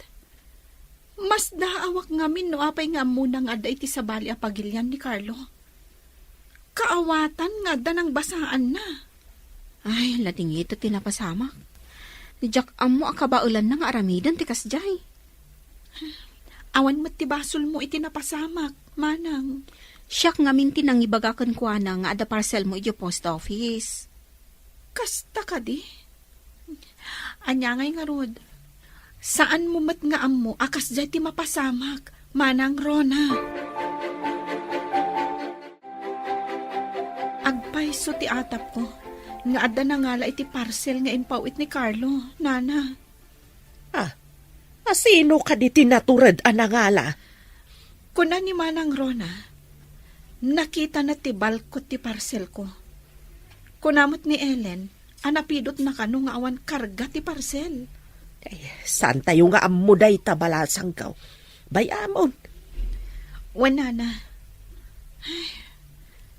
masdaawak ngamin no apay nga ammona nga adda iti sabali a pagilian ni Carlo. Kaawatan nga adda nangbasaanna. Ay, ladingit ti napasamak. Diak ammo a kabaelanna nga aramiden ti kasdiay. Awan met ti basolmo iti napasamak, Manang. Siak ngamin ti nangibaga kenkuana nga adda parselmo idiay post office. Kasta kadi? Ania ngay ngarud? Saanmo met nga ammo a kasdiay ti mapasamak, Manang Rona. Ay, so ti atapko, nga adda nangala iti parcel nga impaw-it ni Carlo, nana. Ah, asino kadi ti natured a nangala? Kuna ni Manang Rona, nakitana ti balkot ti parcelko. Kuna met ni Ellen, a napidotna kano nga awan karga ti parcel. Ay, saan tayo nga ammo dayta, balasangko. Bay-amon. Wen, nana. Ay,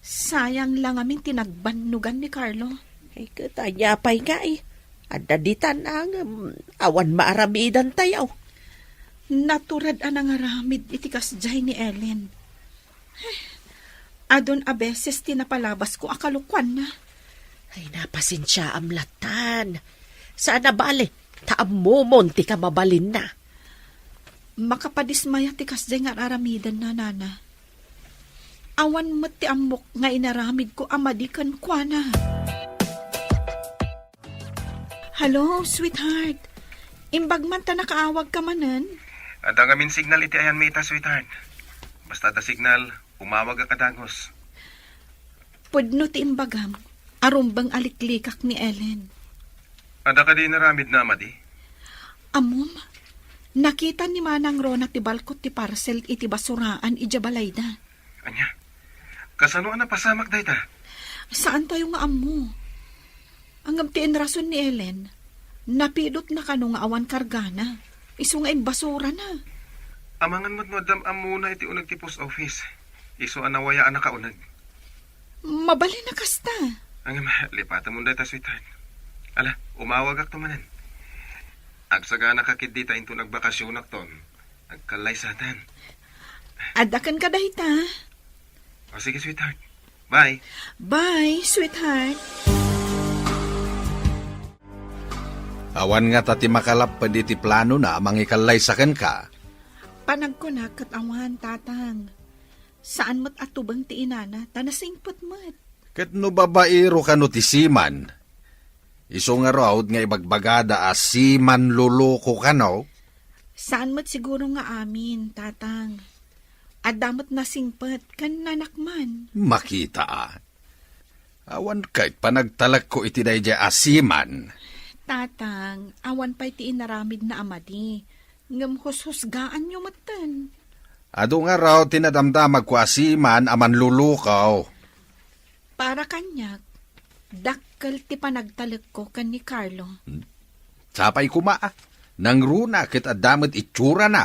sayang lang amin ti nagbannogan ni Carlo. Ay, ket ania pay nga, eh. Adda ditan, ah, ngem awan maaramidan tayo. Natured a nangaramid iti kasdiay ni Ellen. Adun a beses ti napalabasko a kalokuanna. Ay, napasensiaam latan. Saan a bale, ta ammomon ti kamabalinna. Makapadismaya ti kasdiay nga ar-aramidenna, nana. Awan met ti ammok nga inaramidko a madi kenkuana. Hello, sweetheart. Imbag man ta nakaawagka manen? Adda ngamin signal iti ayanmi ita, sweetheart. Basta adda signal, umawagak a dagus. Pudno ti imbagam, a rumbeng a liklikak ni Ellen. Adda kadi inaramidna a madi? Ammom, nakita ni Manang Rona ti balkot ti parcel iti basuraan idiay balayda. Ania? Kasano a napasamak dayta? Saan tayo nga ammo. Ngem ti inrason ni Ellen, napidotna kano nga awan kargana, isu nga imbasurana. Amangan met no adda ammona iti uneg ti post office. Isu a nawaya a nakauneg. Mabalin a kasta. Ngem, lipatemon dayta, sweetheart. Ala, umawagakto manen. Agsaganaka ketdi ta inton agbakasionakton, agkallaysatan. Adda kenka dayta. O, sige, sweetheart. Bye. Bye, sweetheart. Awan ngata ti makalapped iti planona a mangikallaysa kenka. Panagkunak ket awan, tatang. Saan met a tubeng ti inana, ta nasingpet met. Ket no babaero kano ti seaman, isu ngarud nga ibagbagada a seaman loloko kano? Saan met siguro nga amin, tatang. Adda met nasingpet ken nanakman. Makita a. Awan ket panagtalekko iti daydiay a seaman. Tatang, awan pay ti inaramidna a madi, ngem hushusgaanyo metten. Adu ngarud ti nadamdamagko a seaman a manlulukaw. Para kaniak, dakkel ti panagtalekko ken ni Carlo. Hmm? Sapay koma, a. Nangruna ket adda met itsurana.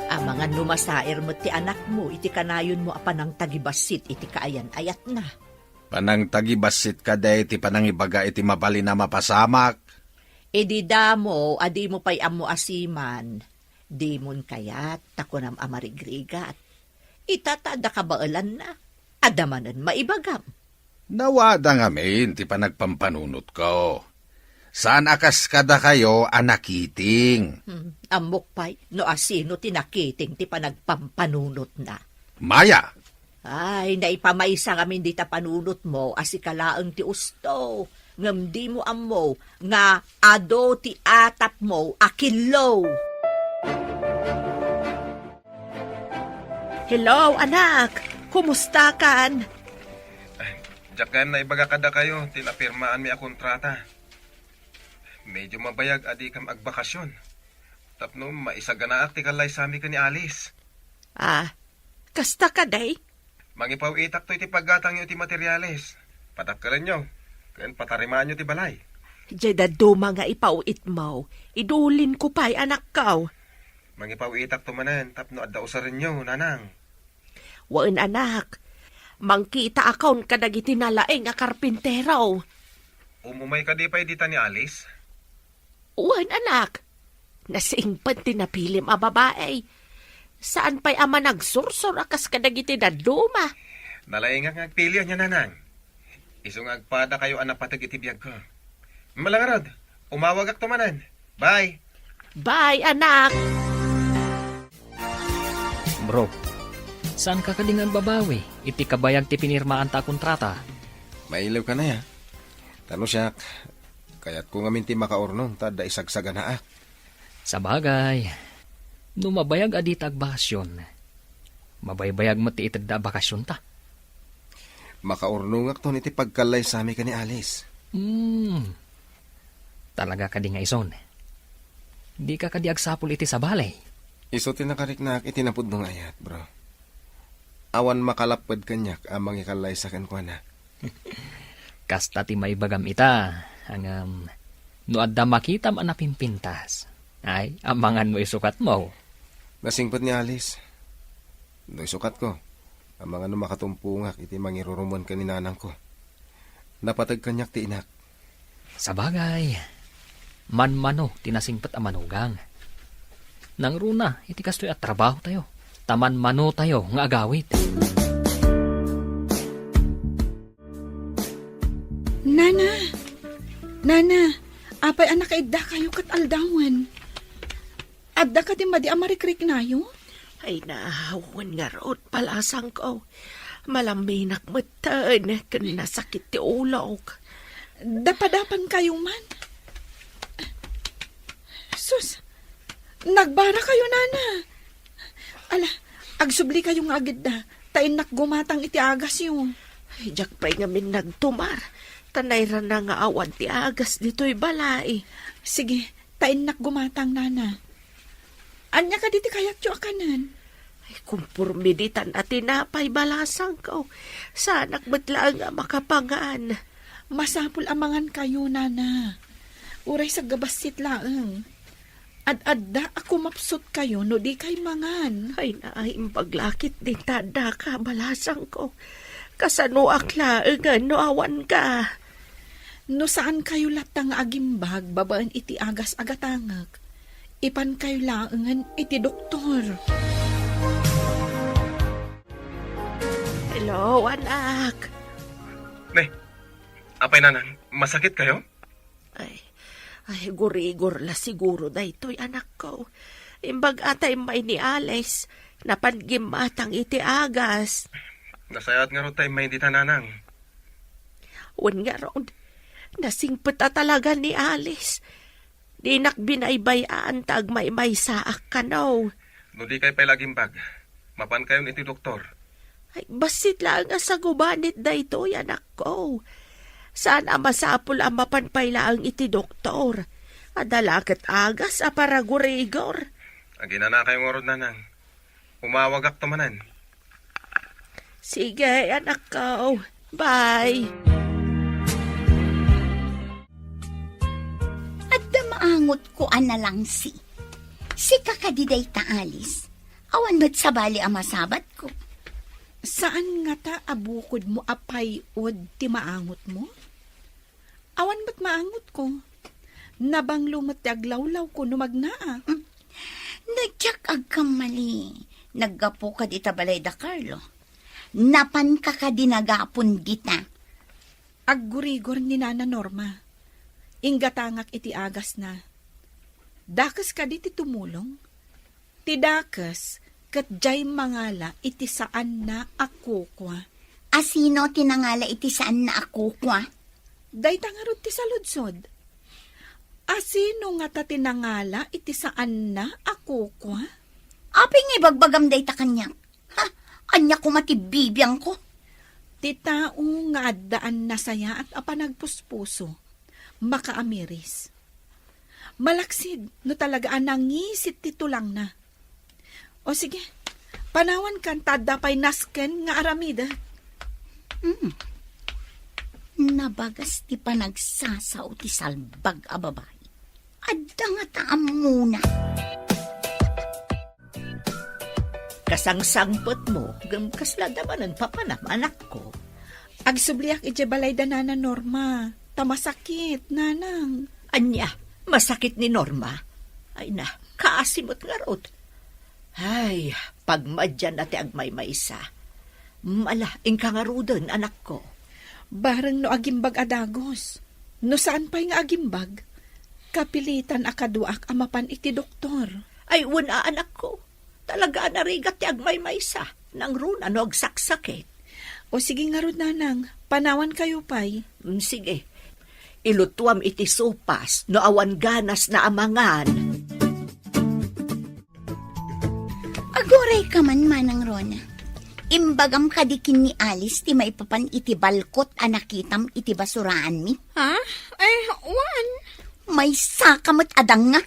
Amangan no masair met ti anakmo iti kanayonmo a panangtagibassit iti kaayan-ayatna. Panangtagibassit kadi ti panangibaga iti mabalin a mapasamak? Idi damo a dimo pay ammo a seaman, dimon kayat ta kunam a marigrigat. Ita ta adda kabaelanna, adda manen maibagam. Nawada ngamin ti panagpampanunotko. Saan a kas kadakayo a nakiting. Hmm, ammok pay no asino ti nakiting ti panagpampanunotna. Maya! Ay, naipamaysa ngamin dita panunotmo a sika laeng ti usto, ngem dimo ammo nga adu ti atapmo a killo. Hello, anak! Kumustakan? Diak ngem naibaga kadakayo ti napirmaanmi a kontrata. Medyo mabayag a dikam agbakasyon. Tapno maisaganaak ti kallaysami ken ni Alice. Ah, kasta kadi? Mangipaw-itak toy ti paggatangyo iti materiales. Padakkelenyo, ken patarimaanyo ti balay. Diay dadduma nga ipaw-itmo, idulinko pay, anakko. Mangipaw-itakto manen tapno adda usarenyo, nanang. Wen, anak. Mangkitaakon kadagiti nalaing a karpintero. Umumay kadi pay dita ni Alice? Wen, anak. Nasingpet ti napilim a babai. Saan pay a managsursor a kas kadagiti dadduma. Nalaingak nga agpili ania, nanang. Isu nga agpadakayo a napateg iti biagko. Malangarod, umawagakto manen. Bye! Bye, anak! Bro, saanka kadi nga agbabawi iti kabayag ti pinirmaanta a kontrata? Mailiwka aya? Ta no siak, kayatko ngamin ti makaurnong ta adda isagsaganaak. Sabagay, no mabayag a dita agbakasyon, mabaybayag met ti itedda a bakasyonta. Makaurnongakton iti pagkallaysami ken ni Alice. Hmm. Talaga kadi nga ison? Dika kadi agsapul iti sabali? Isu ti nakariknaak iti napudno nga ayat, bro. Awan makalapped kaniak a mangikallaysa kenkuana. Kasta ti maibagam ita, ngem no adda makitam a napimpintas, ay, amangan mo isukatmo. Nasingpet ni Alice. No isukatko, amangan no makatumpongak iti mangirurumuen ken ni nanangko. Napateg kaniak ti inak. Sabagay, manmano ti nasingpet a manugang. Nangruna iti kastoy a trabahotayo, ta manmanotayo nga agawid. Nana! Nana! Apay a nakaiddakayo ket aldawen? Adda kadi madi a marikriknayo? Ay, na, wen ngarud, balasangko. Malaminak metten ken nasakit ti ulok. Dapadapankayo man? Sus, nagbara kayo, Nana. Ala, agsubli kayo nga agidda, ta innak gumatang iti agasyo. Ay, diak pay ngamin nagtumar, ta nairana nga awan ti agas ditoy balay. Sige, ta innak gumatang, Nana. Ania kadi ti kayatyo a kanen? Ay, kumporme ditan a tinapay, balasangko. Saanak met laeng a makapangan. Masapul a mangan kayo, Nana. Uray sagbassit laeng. Ad-adda a kumapsut kayo no di kay mangan. Ay, naimbag lakit din ta addaka, balasangko. Kasanoak laengen no awan ka? No saan kayo latta nga agimbag babaen iti agas a gatangek, ipan kayo laengen iti doktor. Hello, anak. Ne, apay nanang, masakit kayo? Ay, ay, gurigor la siguro daytoy, anakko. Imbag a ta immay ni Alice, napan gimmatang iti agas. Nasayaat ngarud ta immay dita, nanang. Wen ngarud, nasingpet a talaga ni Alice. Dinak binaybay-an ta agmaymaysaak kano. No di kay pay lagimbag, mapan kayon iti doktor. Ay, bassit laeng a sagubanit daytoy, anakko. Saan a masapul a mapan pay laeng iti doktor. Adda la ket agas a paragurigor. Aginana kayo ngarud, nanang. Umawagakto manen. Sige, anakko. Bye. Adda maangotko a nalangsi. Sika kadi dayta, Alice. Awan met sabali a masabatko. Saan ngata a bukodmo a pay-od ti maangotmo? Awan met maangotko. Nabanglo met ti aglawlawko no magnaak. Mm. No diak agkammali, naggapuka dita balay da Carlo. Napanka kadi nagapon dita? Aggurigor ni Nana Norma. Inggatangak iti agasna. Dakes kadi ti tumulong? Ti dakes ket diay mangala iti saanna a kukua. A sino ti nangala iti saanna a kukua? Dayta ngarud ti saludsod. A sino ngata ti nangala iti saanna a kukua? Apay nga ibagbagam dayta kaniak? Ha? Ania koma ti bibiangko? Ti tao nga addaan nasayaat a panagpuspuso, makaamiris. Malaksid no talaga a nangisit ti tulangna. O sige, panawankan ta adda pay nasken nga aramidek. Hmm. Nabagas ti panagsasao ti salbag a babai. Adda ngata ammona. Kasangsangpetmo, ngem kasla adda manen papanam, anakko. Agsubliak idiay balay da Nana Norma, ta masakit, nanang. Ania, masakit ni Norma? Ay na, kaasi met ngarud. Ay, pagmadianna ti agmaymaysa. Mala, inka ngaruden, anakko. Bareng no agimbag a dagus. No saan pay nga agimbag, kapilitan a kaduaak a mapan iti doktor. Ay, wen a, anakko. Talaga a narigat ti agmaymaysa. Nangruna no agsaksakit. O sige ngarud, nanang, panawankayo pay. Mm, sige. Ilutuam iti sopas no awan ganasna a mangan. Agurayka man, Manang Rona. Imbagam kadi ken ni Alice ti maipapan iti balkot a nakitam iti basuraanmi? Ha? Ay, wen. Maysaka met a danga.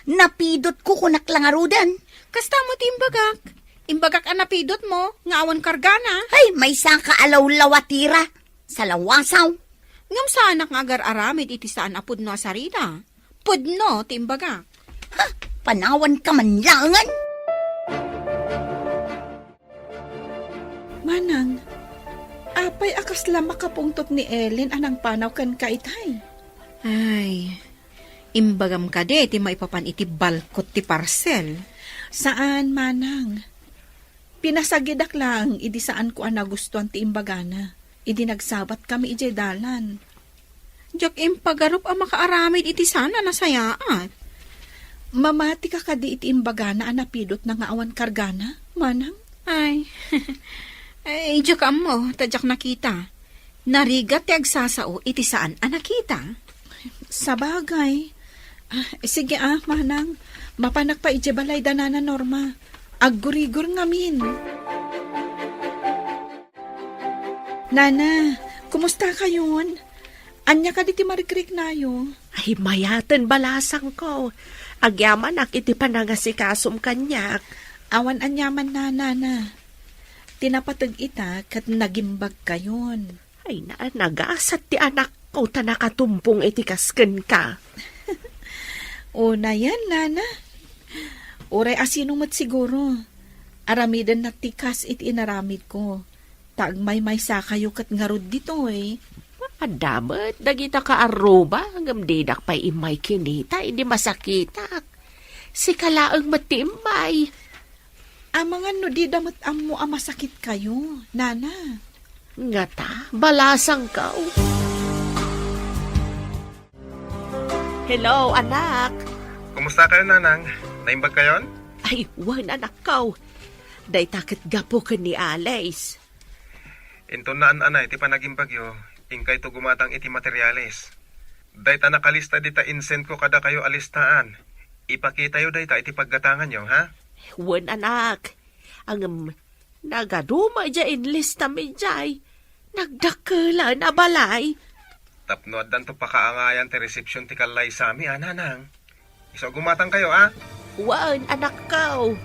Napidotko, kunak la ngaruden. Kasta met ti imbagak. Imbagak a napidotmo nga awan kargana. Ay, maysaka a lawlaw a tira. Salawasaw. Ngem saanak nga agar-aramid iti saan a pudno a sarita. Pudno ti imbagak. Ha? Panawanka man laengen? Manang, apay a kasla makapungtot ni Ellen a nangpanaw kenka itay? Ay, imbagam kadi ti maipapan iti balkot ti parsel? Saan, Manang. Pinasagidak laeng idi saanko a nagustuan ti imbagana idi nagsabatkami idiay dalan. Diak impagarup a makaaramid iti saan a nasayaat. Mamatika kadi iti imbagana a napidotna nga awan kargana, Manang? Ay, ay, diak ammo, ta diak nakita. Narigat ti agsasao iti saan a nakita. Sabagay. Ah, sige ah, Manang. Mapanak pay idiay balay da Nana Norma. Aggurigor ngamin. Nana, kumusta kayon? Ania kadi ti marikriknayo? Ay, mayaten balasangko. Agyamanak iti panangasikasom kaniak. Awan aniaman, Nana. Ti napateg ita ket nagimbagkayon. Ay, na, nagasat ti anakko ta nakatumpong iti kas kenka. Unayen, Nana. Uray asino met siguro. Aramidenna ti kas iti inaramidko. Ta agmaymaysakayo ket ngarud ditoy. Adda met dagita kaarruba, ngem didak pay immay kinita idi masakitak. Sika laeng met ti immay. Amangan no dida met ammo a masakitkayo, Nana. Ngata, balasangko. Hello, anak. Kumusta kayo, Nanang? Naimbag kayon? Ay, wen, anakko. Dayta ket gapu ken ni Alice. Inton naan-anay ti panagimbagyo, inkayto gumatang iti materialis. Dayta nakalista dita insendko kadakayo a listaan. Ipakitayo dayta iti paggatanganyo, ha? Wen, anak. Ngem, nagadu met diay inlistam idiay. Nagdakkelen a balay. Tapno addanto pakaangayan ti resepsion ti kallaysami, a, Nanang. Isu a gumatangkayo, a? Wen, anakko.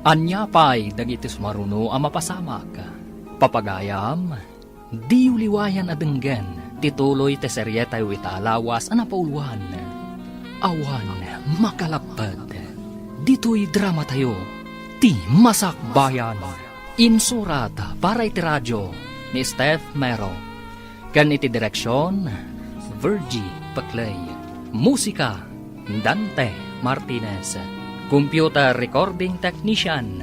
Ania pay dagiti sumaruno a mapasamak? Papagayam, diyo liwayan a denggen ti tuloy ti serietayo ita a lawas a napauluan, Awan Makalapped. Ditoy dramatayo, Ti Masakbayan. Insurat para iti radio ni Steph Mero. Ken iti direksion, Virgie Peclay. Musika, Dante Martinez. Computer recording technician,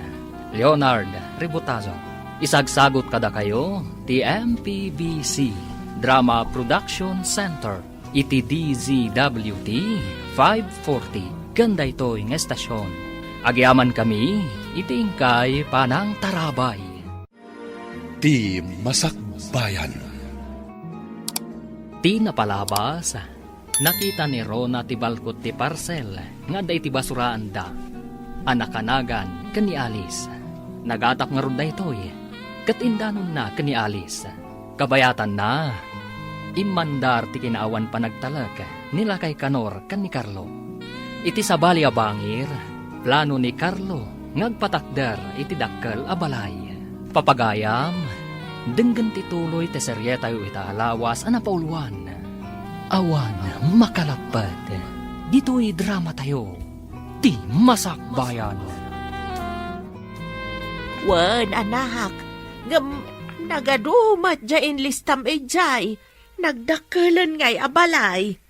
Leonard Ributazo. Isagsagut kadakayo ti M P B C Drama Production Center iti D Z W T five forty ken daytoy nga estasion. Agyamankami iti inkay panangtarabay. Ti Masakbayan. Ti napalabas, nakita ni Rona ti balkot ti parsel nga adda iti basuraanda a nakanagan ken ni Alice. Nagatap ngarud daytoy ket indanonna ken ni Alice. Kabayatanna, immandar ti kinaawan panagtalek ni Lakay Kanor ken ni Carlo. Iti sabali a bangir, plano ni Carlo nga agpatakder iti dakkel a balay. Papagayam, denggen ti tuloy ti serietayo ita a lawas a napauluan. Awan Makalapped. Ditoy dramatayo, Ti Masakbayan. Wen, anak, ngem nagadu met diay inlistam idiay. Nagdakkelen ngay a balay.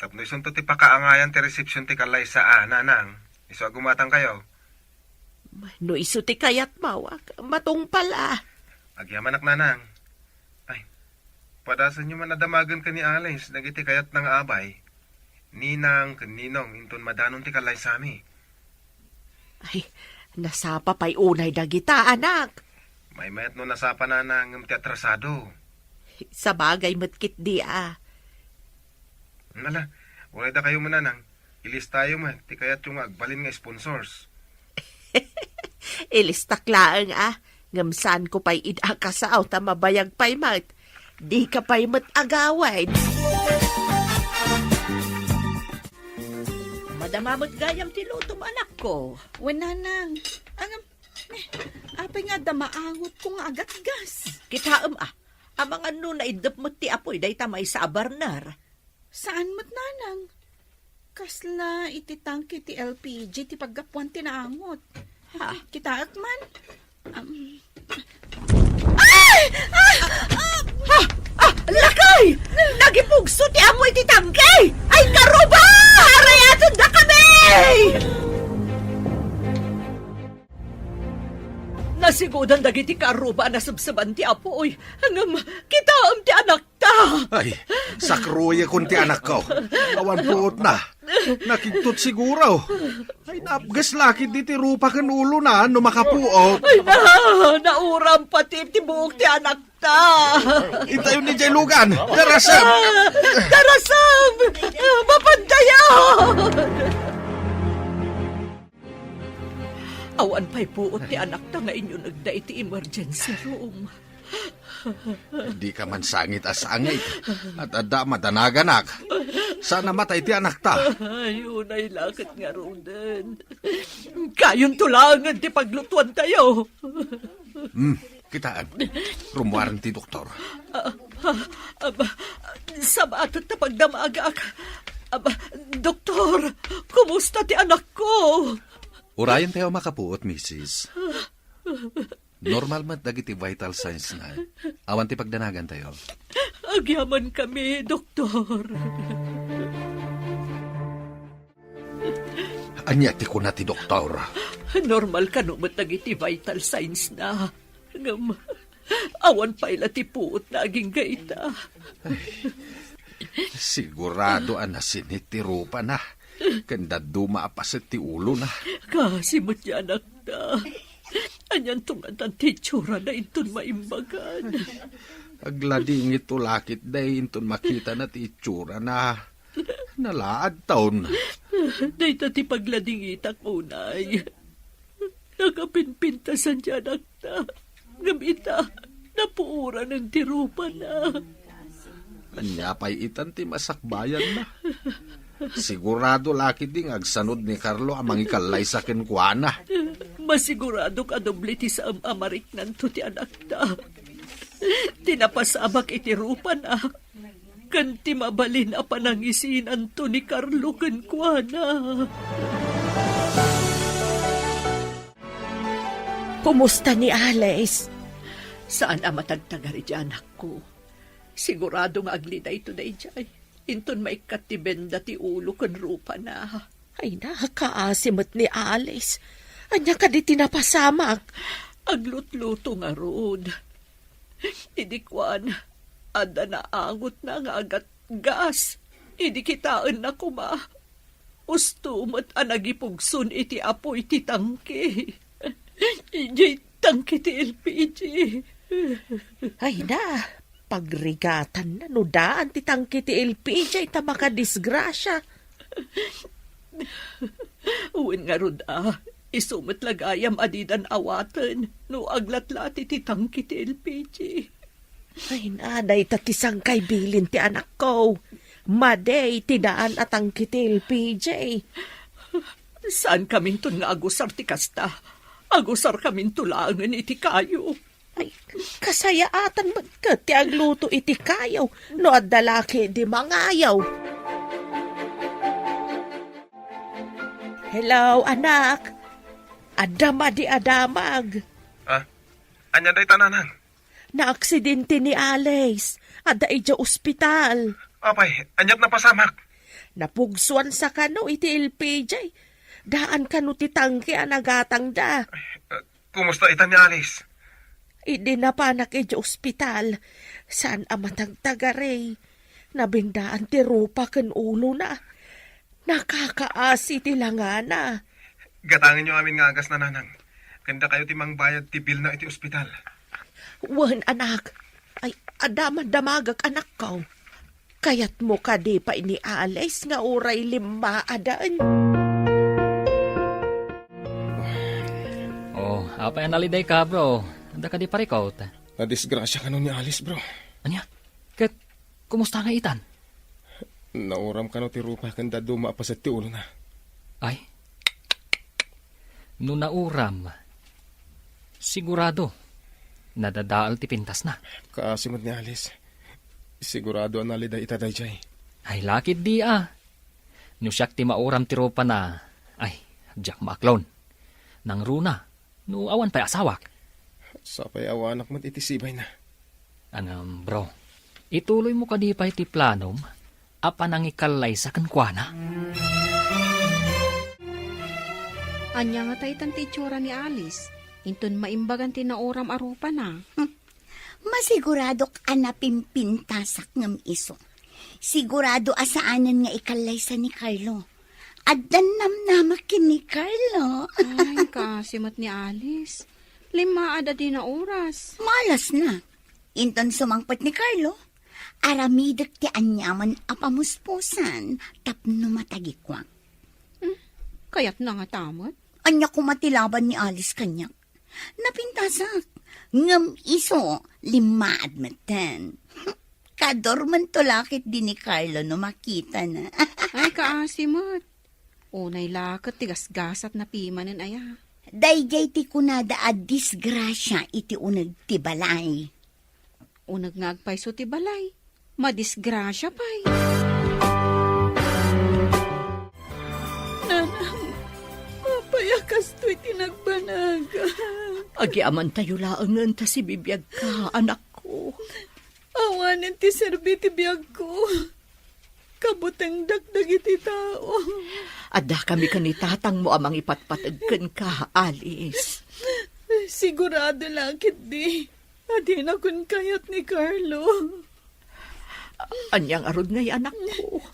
Tapno isunto ti pakaangayan ti resepsion ti kallaysa a, Nanang. Isu a gumatangkayo. No isu ti kayatmo, matungpal a. Agyamanak, Nanang. Ay, padasenyo man a damagen ken ni Alice dagiti kayatna nga abay, ninang ken ninong inton madanon ti kallaysami. Ay, nasapa pay unay dagita, anak. Maymayat no nasapa, Nanang, ngem ti atrasado. Sabagay met ketdi a. Ala, uray dakayo met, Nanang. Ilistayo met ti kayatyo nga agbalin nga sponsors. Ilistak laeng a, ngem saanko pay ida a kasao ta mabayag pay met. Dika pay met agawid. Madama met gayam ti lutom, anakko. Wen, nanang. Ngem, eh, apay nga adda maangotko nga agatgas? Kitaem a, amangan no naiddep met ti apuy dayta maysa a barner. Saan met, nanang? Kasla iti tangke ti L P G ti paggapuan ti naangot. Ha? Kitaek man. Um, ay! Ah! Ah! Ah! Ah! Lakay! Nagipugso ti amoy ti tangke! Ay, karuba! Arayaten dakami! Nasigudan dagiti karuba a nasebseban ti apuy. Ngem, kitaem ti anakta. Ay, sakruyekon ti anakko. Awan puotna. Nakigtot siguro. Ay, naapges la ketdi ti rupa ken ulona no makapuot. Ay, na, nauram pati ti buok ti anakta. Intayon idiay lugan. Darasem! Ah, darasem! Mapantayan! Awan pay puot ti anakta nga inyunegda iti emergency room. Dika man sangit a sangit. At adda madanaganak. Saan a matay ti anakta. Ay, unay la ket ngaruden. Kayonto laengen ti paglutuantayo. Hmm, kitaem. Rummuaren ti doktor. Ah, ah, aba, sabaat ta pagdamagak. Aba, doktor, kumusta ti anakko? Urayentayo a makapuot, misis. Normal met dagiti vital signs na. Awan ti pagdanagantayo. Agyamankami, doktor. Ania ti kuna ti doktor? Normal kano met dagiti vital signs na. Ngem, awan pay la ti puotna agingga ita. Sigurado a nasinit ti rupana, ken dadduma a paset ti ulona. Kaasi met ti anakta. Anianto ngatan ti itsurana inton maimbagan? Agladingitto la ketdi inton makitana ti itsurana. Nalaadton. Dayta ti pagladingitak unay. Nakapimpintasan ti anakta. Ngem ita, napuoranen ti rupana. Ania pay itan ti masakbayanna? Sigurado la ketdi nga agsanod ni Carlo a mangikallaysa kenkuana. Masiguradok a doble ti saan a mariknanto ti anakta. Ti napasamak iti rupana, ken ti mabalin a panangisinanto ni Carlo kenkuana. Kumusta ni Alice? Saan a matagtagari ti anakko. Sigurado nga agli daytoy daydiay. Inton maikkat ti benda ti ulo ken rupana. Ay, nakaasi met ni Alice. Ania kadi ti napasamak? Aglutluto ngarud. Idi kuan, adda naangotna nga agatgas. Idi kitaenna koma, usto met a nagipugson iti apuy ti tangke. Idiay tangke ti L P G. Ay na, pagrigatanna no daan ti tangke ti L P G ta makadisgrasia. Wen ngarud a, isu met la gayam a didan awaten no aglatlati ti tangke ti L P G. Ay na, dayta ti sangkay bilin ti anakko. Madi ti daan a tangke ti L P G. Saankaminton nga agusar ti kasta. Agusarkaminto laengen iti kayo. Ay, kasayaatan met ket ti agluto iti kayo no adda la ketdi mangayo. Hello, anak. Adda madi a damag. Ah, ania dayta, nanang? Naaksidente ni Alice. Adda idiay ospital. Apay, aniat napasamak? Napugsuan sa kano iti L P G. Daan kano ti tangke a nagatangda. Eh, kumusta ita ni Alice? Idi napanak idiay ospital, saan a matagtagari. Nabendaan ti rupa ken ulona. Nakakaasi ti langana. Gatangenyo amin nga agasna, nanang. Ken dakayo ti mangbayad ti bilna iti ospital. Wen, anak. Ay, adda man damagak, anakko. Kayatmo kadi pay ni Alice nga uray limmaaden? Oh, apay a nalidayka, bro? Adda kadi parikut? Nadisgrasya kano ni Alice, bro. Ania? Ket kumusta nga itan? Nauram kano ti rupa ken dadduma a paset ti ulona. Ay? No nauram, sigurado, nadadael ti pintasna. Kaasi met ni Alice. Sigurado a naliday ita daydiay. Ay, lakit di a. No siak ti mauram ti rupana, ay, diak maaklon. Nangruna, no awan pay asawak. Sapay awanak met iti sibayna. Ngem, bro, ituloymo kadi pay ti planom a panangikallaysa kenkuana? Ania ngata itan ti itsura ni Alice, inton maimbagan ti nauram a rupana? Hmm. Masiguradok a napimpintasak ngem isu. Sigurado a saanen nga ikallaysa ni Carlo. Addan namnamak ken ni Carlo. Ay, kaasi met ni Alice. Limmaad a dina oras. Malasna. Inton sumangpet ni Carlo, aramidek ti aniaman a pamuspusan tapno matagikuak. Hmm, kayatna ngata met? Ania koma ti laban ni Alice kaniak? Napintasak. Ngem isu, limmaad metten. Kadormento la ketdi ni Carlo no makitana. Ay, kaasi met. Unay la ket ti gasgasatna pimanen aya. Daydiay ti kunada a disgrasia iti uneg ti balay. Uneg nga agpayso ti balay, madisgrasia pay. Nanang, apay a kastoy ti nagbanagak? Agyamankatayo laengen ta sibibiagka, anakko. Awanen ti serbi ti biagko. Kabutengdak dagiti tao. Addakami ken ni tatangmo a mangipatpateg kenka, Alice. Sigurado la ketdi a dinakon kayat ni Carlo. Ania ngarud ngay, anakko?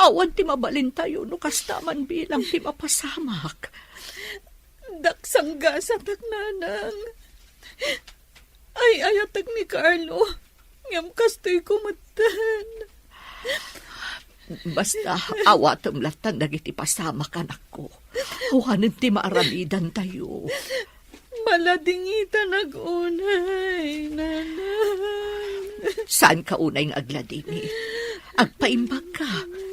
Awan ti mabalintayo no kasta man bilang ti mapasamak. Daksanggasatak, nanang. Ay-ayatek ni Carlo, ngem kastoyko metten. Basta, awatem latta dagiti pasamak, anakko. Awanen ti maaramidantayo. Maladingitan unay, nanang. Saanka unay nga agladingit. Agpaimbagka,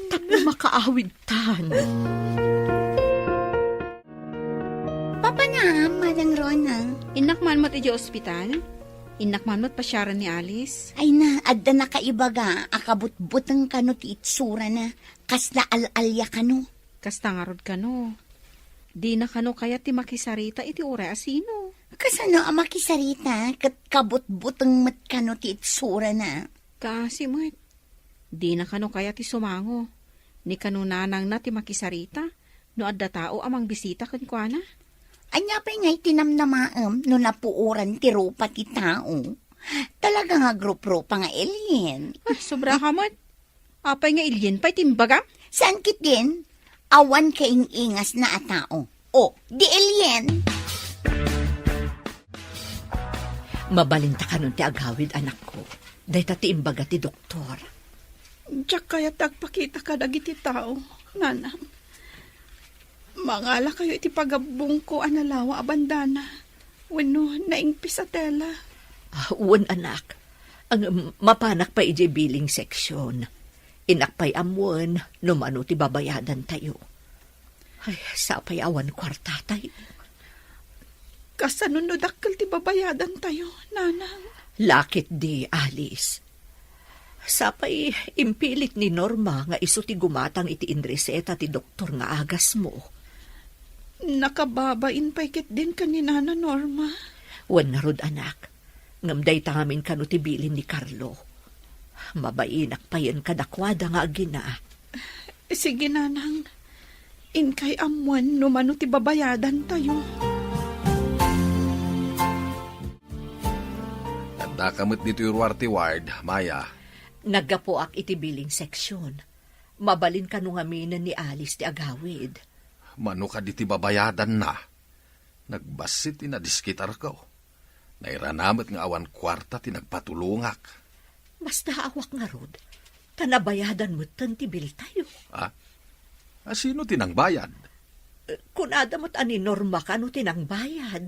tapno makaawidtan. Papanam, Manang Rona. Innak man met idiay ospital? Innak man met pasiaren ni Alice? Ay na, adda nakaibaga a kabutbuteng kano ti itsurana, kasla al-alia kano. Kasta ngarud kano. Dina kano kayat ti makisarita iti uray a sino. Kasano a makisarita ket kabutbuteng met kano ti itsurana? Kaasi met. Dina kano kayat ti sumango. Ni kano nanangna ti makisarita no adda tao a mangbisita kenkuana. Ania pay ngay ti namnamaem no napuoran ti rupa ti tao? Talaga nga agruprupa nga alien. Ah, sobraka met. Apay nga alien pay ti imbagam? Saan ketdin? Awan kaing-ingasna a tao. O, di alien. Mabalinta kanon ti agawid, anakko. Dayta ti imbaga ti doktor. Diak kayat ti agpakita kadagiti tao, nanang. Mangalakayo iti pagabbongko a nalawa a bandana wenno naingpis a tela. Ah, wen, anak. Ang mapanak pay idiay billing section. Innak pay ammoen no mano ti babayadantayo. Ay, sapay awan kuartatayo. Kasano no dakkel ti babayadantayo, nanang? Lakit di, Alice. Sapay impilit ni Norma nga isu ti gumatang iti inreseta ti doktor nga agasmo. Nakababain pay ketdin ken ni Nana Norma. Wen ngarud, anak, ngem dayta ngamin kano ti bilin ni Carlo. Mabainak payen kadakuada nga agina. Sige, nanang. Inkay ammoen no mano ti babayadantayo. Addaka met ditoy ruar ti ward, Maya. Naggapuak iti billing section. Mabalin kano ngaminen ni Alice ti agawid. Mano kadi ti babayadanna? Nagbassit ti nadiskitarko. Nairana met nga awan kuarta ti nagpatulongak. Basta awanen ngarud, Nabayadan metten ti biltayo. Ah? A, sino ti nangbayad? Eh, kunada met a ni Norma kano ti nangbayad.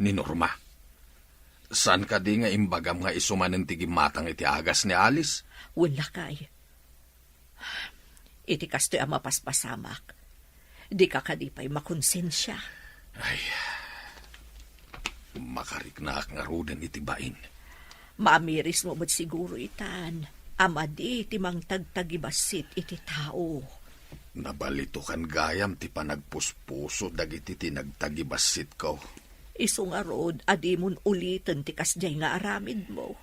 Ni Norma? Saan kadi nga imbagam nga isu manen ti gimmatang iti agas ni Alice? Wen, lakay. Iti kastoy a mapaspasamak, dika kadi pay makonsensia. Ay, makariknaak ngaruden iti bain. Maamirismo met siguro itan a madi ti mangtagtagibassit iti tao. Nabalitokan gayam ti panagpuspuso dagiti ti nagtagibassit ko. Isu ngarud a dimon uliten ti kasdiay nga aramidmo.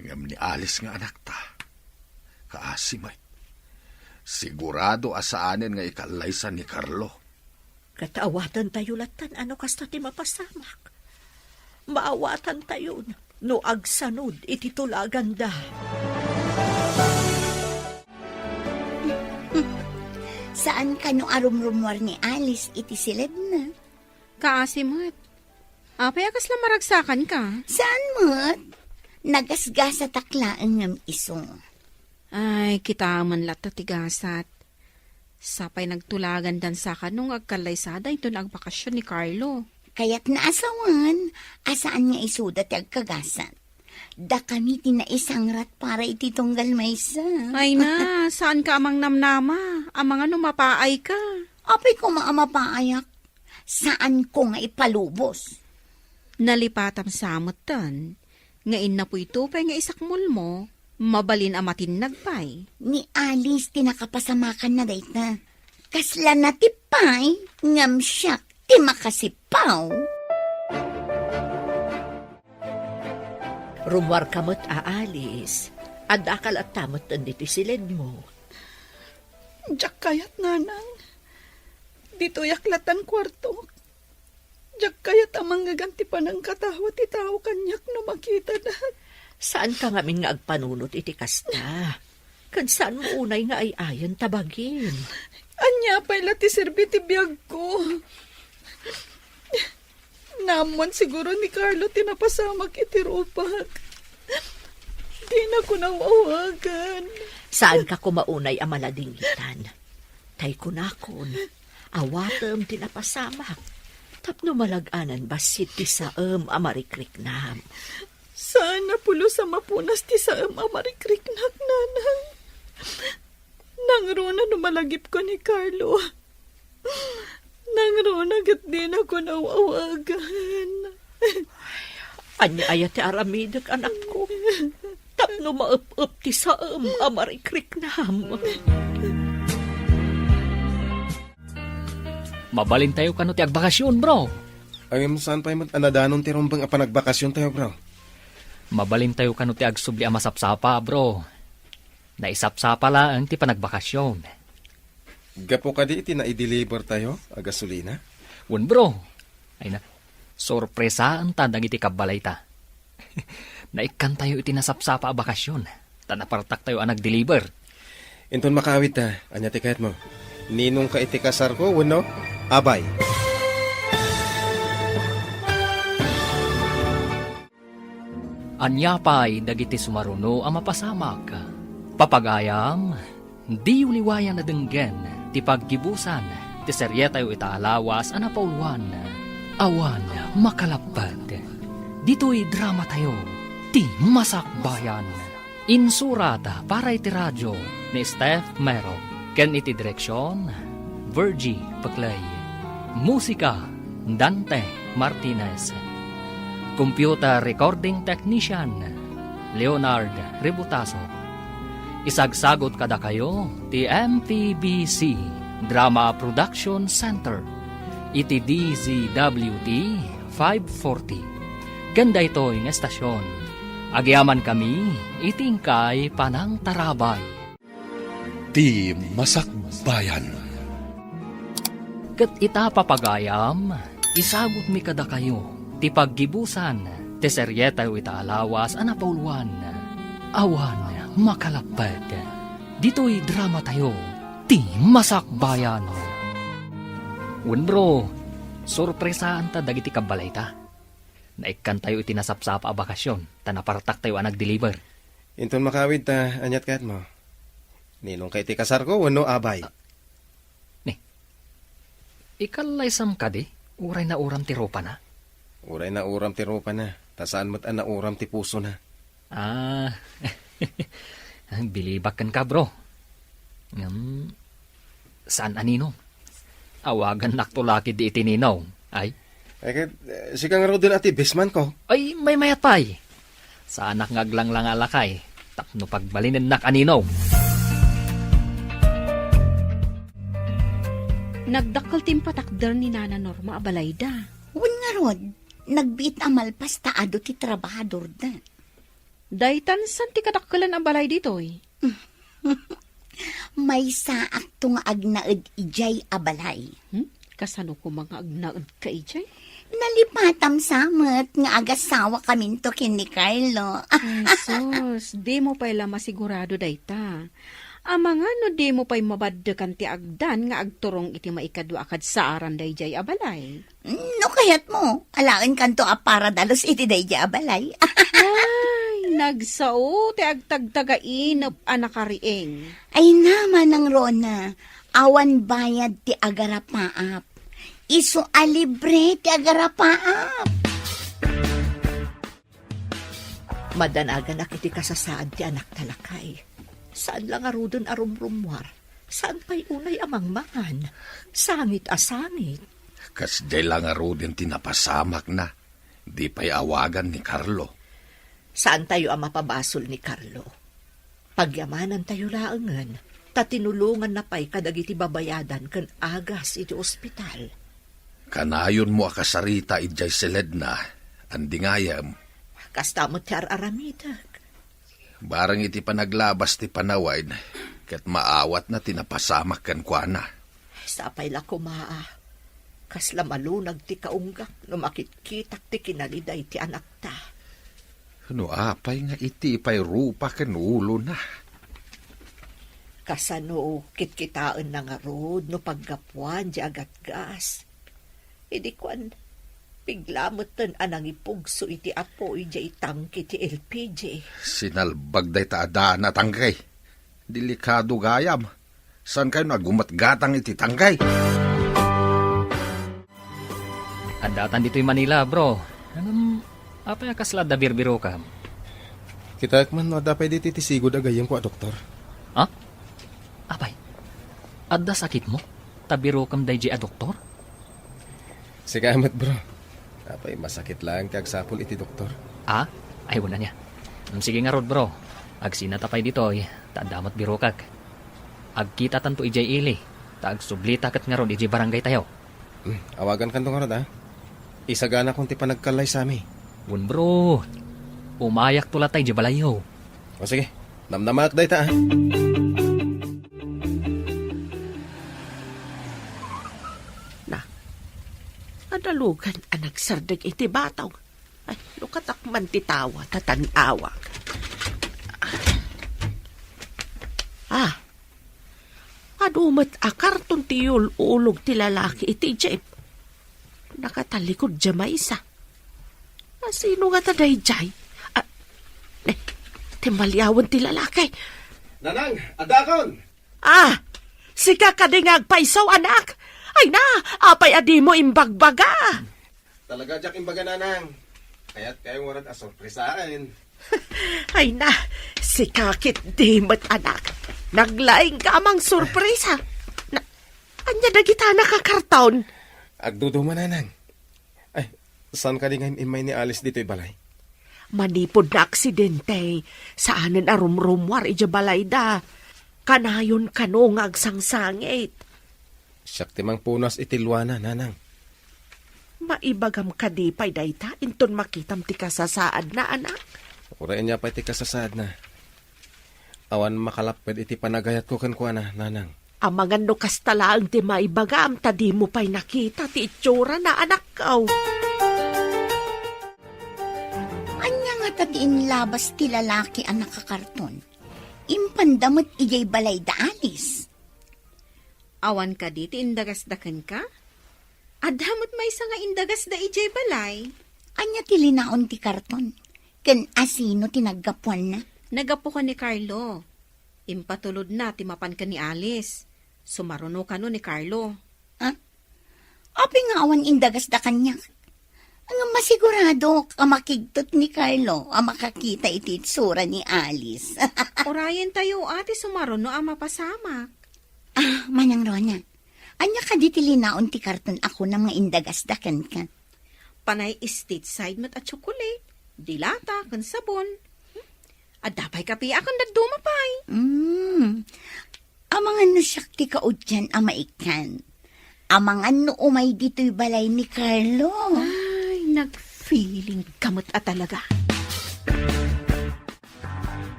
Ngem ni Alice nga anakta, kaasi met. Sigurado a saanen nga ikallaysa ni Carlo. Ket awatentayo lattan a no kasta ti mapasamak. Maawatantayon no agsanod iti tulaganda. Saan kano a rumrumuar ni Alice iti siledna? Kaasi met. Apay a kasla maragsakanka? Saan met? Nagasgasatak laeng ngem isu. Ay, kitaem latta ti gasat. Sapay nagtulagandansa kano nga agkallaysada inton agbakasyon ni Carlo. Kayatna a sawen a saan nga isuda ti agkagasat. Dakami ti naisangrat para iti tunggal maysa. Ay na, saanka a mangnamnama. Amangan no mapaayka. Apay koma a mapaayak. Saanko nga ipalubos. Nalipatam sa metten nga innapoy to pay nga isakmulmo, mabalin a matinnag pay. Ni Alice ti nakapasamakanna dayta. Kasla natip pay, ngem siak ti makasipaw. Rummuarka met a Alice, addaka latta metten ditoy siledmo. Diak kayat, nanang. Ditoyak lattan kuartok. Diak kayat a mangngegan ti panangkatawa ti tao kaniak no makitana. Saanka ngamin nga agpanunot iti kasta. Ket saanmo unay nga ay-ayen ta bagim. Ania pay la ti serbi ti biagko? Naammuan siguro ni Carlo ti napasamak iti rupak. Dinako naw-awagan. Saanka koma unay a maladingitan. Tay kunakon, awatem ti napasamak, tapno malag-anan bassit ti saem a marikriknam. Saan a pulos a mapunas ti saem a marikriknak, nanang. Nangruna no malagipko ni Carlo. Nangruna ket dinako naw-awagan. Ania aya ti aramidek, anakko? Tapno maep-ep ti saem a marikriknam. Mabalintayo kano ti agbakasyon, bro? Ngem saan pay met a nadanon ti rumbeng a panagvakasyontayo, bro? Mabalintayo kano ti agsubli a masapsapa, bro. Naisapsapa laeng ti panagbakasyon. Gapu kadi iti naideliver tayo a gasolina? Wen, bro. Ay na, sorpresaenta dagiti kabbalayta. Naikkantayo iti nasapsapa a bakasyon, ta napartaktayo a nagdeliver. Inton makaawidta, ania ti kayatmo? Ninongka iti kasarko wenno abay? Ania pay dagiti sumaruno a mapasamak? Papagayam, diyo liwayan a denggen ti paggibusan ti serietayo ita a lawas a napauluan, Awan Makalapped. Ditoy dramatayo, Ti Masakbayan. Insurat para iti radio ni Steph Mero ken iti direksion, Virgie Peclay. Musika, Dante Martinez. Computer recording technician, Leonard Ributaso. Isagsagot kadakayo ti M P B C Drama Production Center iti D Z W T five forty. Ken daytoy nga estasion, agyamankami iti inkay panangtarabay. Ti Masakbayan. Ket ita, papagayam, isagutmi kadakayo ti paggibusan ti serietayo ita a lawas a napauluan, Awan Makalapped. Ditoy dramatayo, Ti Masakbayan. Wen, bro, sorpresaanta dagiti kabbalayta. Naikkantayo iti nasapsapa a bakasyon, ta napartaktayo a nagdeliver. Inton makawid ta, ania't kayatmo? Ninong ka iti kasarko wenno abay? Ni, ikallaysam kadi? Uray nauram ti rupana? Uray nauram ti rupana, ta saan met a nauram ti pusona. Ah, bilibak kenka, bro. Ngem, saan a ninong? Awagannakto la ketdi iti ninong. Ay? Ay, ket, eh, sika ngaruden a ti bestman ko. Ay, maymayat pay. Saanak nga aglanglang a lakay tapno pagbalinennak a ninong. Nagdakkel ti impatakder ni Nana Norma a balayda. Wen ngarud, nagbiit a malpas ta adu ti trabahadorda. Daytan saan ti kadakkelan a balay ditoy? Maysaakto nga agnaed idiay a balay. Hmm? Kasano koma nga agnaedka idiay? Nalipatam sa met nga agasawakaminto ken ni Carlo. Ay, sus, dimo pay la masigurado dayta. Amangan no dimo pay mabaddekan ti agdan nga agturong iti maikadua a kadsaaran daydiay a balay. No kayatmo, alaenkanto a paradalus iti daydiay a balay. Ay, nagsao ti agtagtagainep a nakariing. Ay na, Manang Rona, awan bayad ti agarapaap. Isu a libre ti agarapaap. Madanaganak iti kasasaad ti anakta, lakay. Saan la ngaruden a rumrummuar. Saan pay unay a mangmangan. Sangit a sangit. Kasdiay la ngaruden ti napasamakna. Di pay awagan ni Carlo. Saantayo a mapabasol ni Carlo. Pagyamanantayo laengen, ta tinulonganna pay kadagiti babayadan ken agas iti ospital. Kanayonmo a kasarita idiay siledna, andi ngayem. Kasta met ti ar-aramidek. Bareng iti panaglabas ti panawen, ket maawatna ti napasamak kenkuana. Sapay la koma a kasla malunag ti kaunggak no makitkitak ti kinaliday ti anakta. No apay nga iti pay rupa ken ulona? Kasano kitkitaenna ngarud no paggapuan diay agatgas? Idi kuan, bigla metten a nangipugso iti apo idiay tangke ti L P G. Sinalbag dayta a daan a tangke. Delikado gayam. Saankayo nga agumatgatang iti tangke? Addatan ditoy Manila, bro. Ngem, apay a kasla adda birbirokam? Kitaek man no adda pay ditoy ti sigud a gayyemko a doktor. Ha? Apay, adda sakitmo? Ta birokam daydiay a doktor? Sika met, bro. Apay, masakit laeng ti agsapul iti doktor. Ah? Ay, wen ania. Mm, sige ngarud, bro. Agsinata pay ditoy, ta adda met birokak. Agkitatanto idiay ili, ta agsublita ket ngarud idiay barangaytayo. Mm, awagankanto ngarud, a. Isaganakon ti panagkallaysami. Wen, bro. Umayakto latay idiay balayyo. O sige, namnamaak dayta, a. Na, adalugan a nagsardeng iti batong. Ay, lukatak man ti tawa, ta tan-awak. Ah, adu met a karton ti yul-ulog ti lalaki iti jeep. Nakatalikod diay maysa. Asino ngata daydiay? Ah, eh, timmaliawen ti lalaki. Nanang, addaakon! Ah, sika kadi nga agpayso, anak? Ay na, apay a dimo imbagbaga? Talaga diak imbaga, Nanang. Kayatkayo ngarud a sorpresaen. Ay na, sika ketdi met, anak. Naglaingka a mangsorpresa. Na, ania dagita a nakakarton? Agduduma, Nanang. Ay, saan kadi nga im-immay ni Alice ditoy balay? Manipud naaksidente, saanen a rumrummuar idiay balayda. Kanayon kano nga agsangsangit. Siak ti mangpunas iti luana, Nanang. Maibagam kadi pay dayta inton makitam ti kasasaadna, anak? Uray ania pay ti kasasaadna. Awan makalapped iti panagayatko kenkuana, Nanang. Amangan no kasta laeng ti maibagam ta dimo pay nakita ti itsurana, anakko. Ania ngata ti inlabas ti lalaki a nakakarton? Impanda met idiay balayda Alice. Awan kadi ti indagasda kenka? Adda met maysa nga indagasda idiay balay. Ania ti linaon ti karton? Ken asino ti naggapuanna? Naggapu ken ni Carlo. Impatulodna ti mapan ken ni Alice. Sumaruno kano ni Carlo. Ah? Apay nga awan indagasda kaniak? Ngem masiguradok a makigtot ni Carlo a makakita iti itsura ni Alice. Urayentayo a ti sumaruno a mapasamak. Ah, Manang Rona, ania kadi ti linaon ti karton a kunam nga indagasda kenka? Panay stateside met a tsokolate, dilata, ken sabon. Adda pay kape a ken dadduma pay. Mm. Amangan no siak ti kauddian a maikkan. Amangan no umay ditoy balay ni Carlo. Ay, nag-feeling ka met a talaga.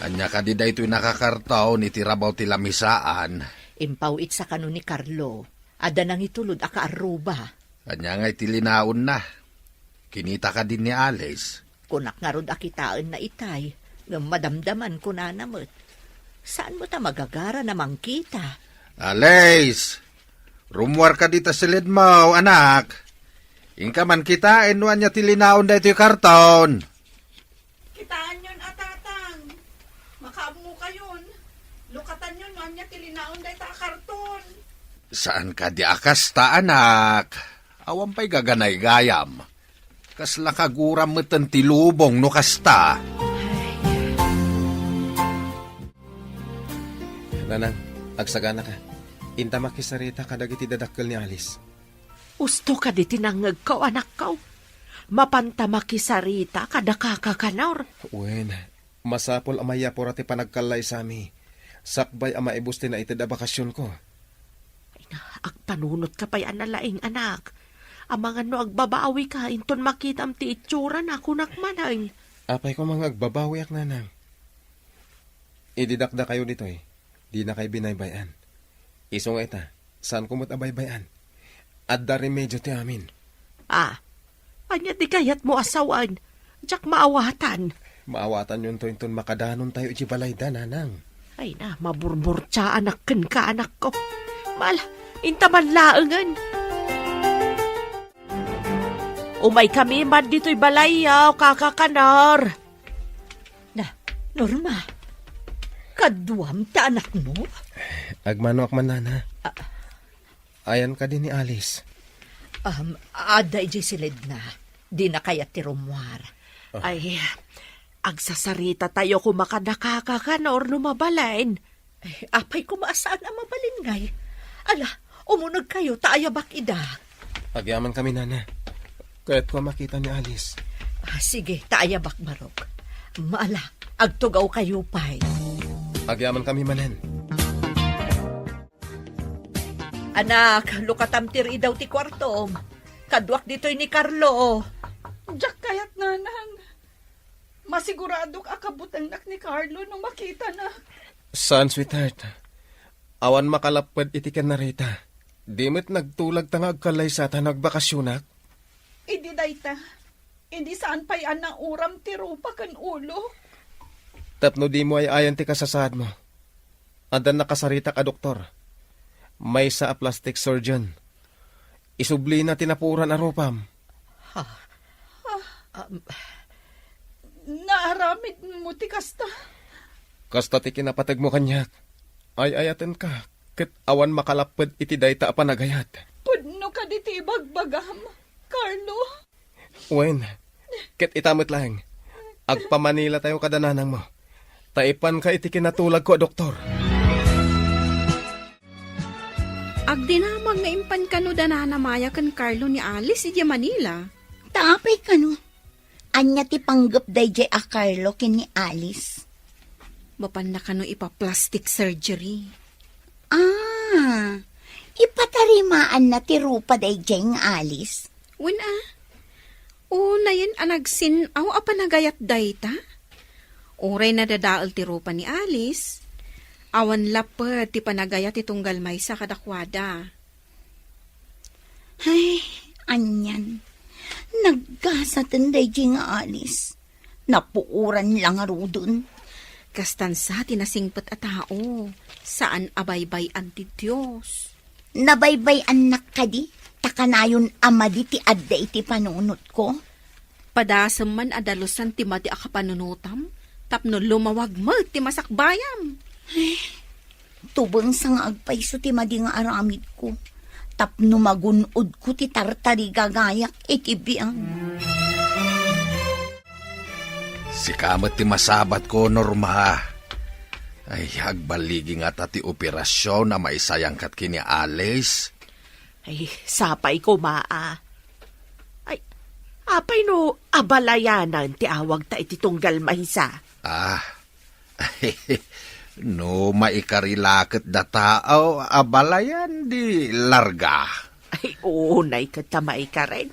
Ania kadi daytoy nakakarton iti rabaw ti lamisaan? Impaw-itsa kano ni Carlo. Adda nangitulod a kaarruba. Ania ngay ti linaonna? Kinita kadi ni Alice? Kunak ngarud a kitaenna itay, ngem madamdaman kunana met. Saan met a magagara na mangkita? Alice! Rummuar kadi ta siledmo, anak. Inka man kitaen no ania ti linaon daytoy karton. Kitaenyon a, Tatang. Makaammokayon. Lukatanyon no ania ti linaon dayta a karton. Saan kadi a kasta, anak? Awan pay gaganaygayam. Kasla kaguram meten ti lubong no kasta. Nanang, agsaganaka. Inta makisarita kadagiti dadakkel ni Alice. Usto kadi ti nangngegko, anakko. Mapanta makisarita kada kaka Kanor. Wen, masapul a mayapura ti panagkallaysami. Sakbay a maibus ti naited a bakasionko. Ay na, agpanunotka pay a nalaing, anak. Amangan no agbabawika, inton makitam ti itsurana, kunak manen. Apay koma nga agbabawiak, Nanang? Idi dakdakayo ditoy, dinakay binaybay-an. Isu nga ita, saanko met a baybay-an. Adda remedio ti amin. Ah, ania ti kayatmo a sawen? Diak maawatan. Maawatanyonto inton makadanontayo iti balayda, Nanang. Ay na, maburburtiaanak kenka, anakko. Mala, inta man laengen. Umaykami man ditoy balayyo, kaka Kanor. Na, Norma, kaduam ti anakmo? Agmanoak man, Nana. Ah. Ayan kadi ni Alice? Um, adda idiay siledna. Dina kayat ti rummuar. Ah. Ay, agsasaritatayo koma kada kaka Kanor no mabalin. Ay, apay koma a saan a mabalin ngay? Ala, umunegkayo ta ayabak ida. Agyamankami, Nana. Kayatko a makita ni Alice. Ah, sige, ta ayabak, Barok. Maala, agtugawkayo pay. Agyamankami manen. Anak, lukatam ti ridaw ti kuartom. Kaduak ditoy ni Carlo. Diak kayat, Nanang. Masiguradok a kabutelnak ni Carlo no makitanak. Saan, sweetheart. Awan makalapped iti ken na Rita. Di met nagtulag ta nga agkallaysa ta nagbakasionak. Idi dayta, idi saan pay a nauram ti rupa ken ulok. Tapno dimo ay-ayan ti kasasaadmo. Adda nakasaritak a doktor. Maysa a plastic surgeon. Isublina ti napuoran a rupam. Ha? Ah, um, naaramidmo ti kasta? Kasta ti kinapategmo kaniak. Ay-ayatenka, ket awan makalapped iti dayta a panagayat. Pudno kadi ti ibagbagam, Carlo? Wen, ket ita met laeng, agpamanilatayo kada nanangmo, ta ipanka iti kinatulagko a doktor. Agdinamag nga impan kano da Nana Maya ken Carlo ni Alice idiay Manila. Ta apay kano? Ania ti panggep daydiay a Carlo ken ni Alice? Mapanna kano ipa-plastic surgery. Ah, ipatarimaanna ti rupa daydiay nga Alice? Wen a. Unayen a nagsin-aw a panagayat dayta? Uray nadadael ti rupa ni Alice, awan lapped ti panagayat ti tunggal maysa kadakuada. Ay, anian. Naggasaten daydiay nga Alice. Napuoran la ngaruden. Kastan sa ti nasingpet a tao, saan a baybay-an ti Dios. Nabaybay-annak kadi, ta kanayon a madi ti adda iti panunotko? Padasem man a dalusan ti madi a kapanunotam, Tapno lumawag met ti masakbayam. Tubengsa nga agpayso ti madi nga aramidko. Tapno magun-odko ti tartarigagayak iti biag. Sika met ti masabatko, Norma. Ay, agballigi ngata ti operasyon a maisayangkat ken ni Alice. Ay, sapay koma a. Ay, apay no abalayanan ti awagta iti tunggal maysa? Ah, no maikari la ket data, aw, abalayan di larga. Ay, unay ket ta maikaren.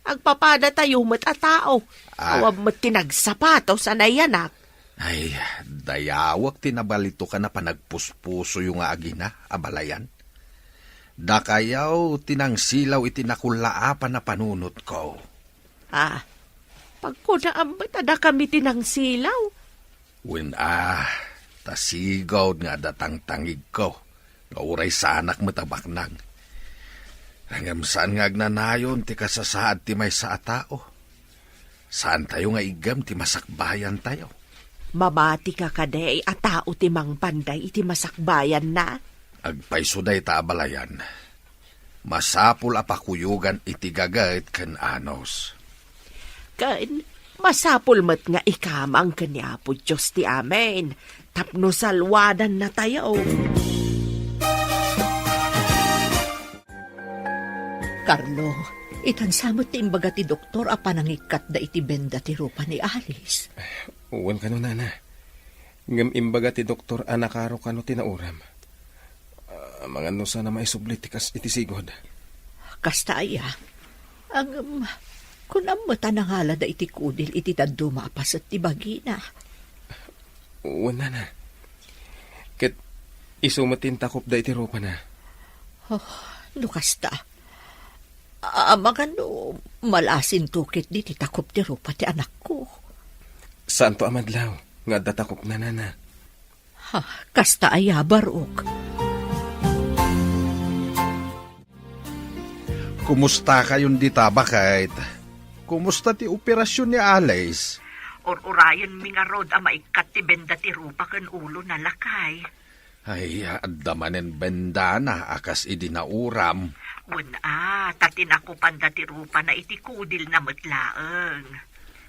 Agpapadatayo met a tao. Ah. Awan met ti nagsapatos a nayanak. Ay, dayawek ti nabalitokan a panagpuspusoyo nga agina, abalayan. Dakayaw ti nangsilaw iti nakullaapan a panunotko. Ah, pagkunaam met a dakami ti nangsilaw? Wen a, ta sigud nga adda tangtangigko nga uray saanak met a baknang. Ngem saan nga agnanayon ti kasasaad ti maysa a tao. Saantayo nga iggem ti masakbayantayo. Mamatika kadi a tao ti mangpanday iti masakbayanna? Agpayso dayta abalayan. Masapul a pakuyogan iti gaget ken anus. Ken masapul met nga ikamang ken ni Apo Dios ti amin tapno salwadannatayo. Carlo, itansa met ti imbaga ti doktor a panangikkatda iti benda ti rupa ni Alice. Wen kano, nana. Ngem imbaga ti doktor a nakaro kano ti nauram. Ah, amangan no saan a maisubli ti kas iti sigud. Kasta aya. Ngem, kunam met a nangalada iti kudil iti dadduma a paset ti bagina. Wen, nana. Ket isu met ti intakopda iti rupana. Oh, no kasta. Amangan no malasinto ketdi ti takop ti rupa ti anakko. Saanto a madlaw nga adda takopna, nana. Ha, kasta aya, Barok. Kumustakayon dita, baket? Kumusta ti operasyon ni Alice? Ur-urayenmi ngarud a maikkat ti benda ti rupa ken ulona, lakay. Ay, adda manen bendana a kas idi nauram. Wen a, ta tinakopanda ti rupana iti kudilna met laeng.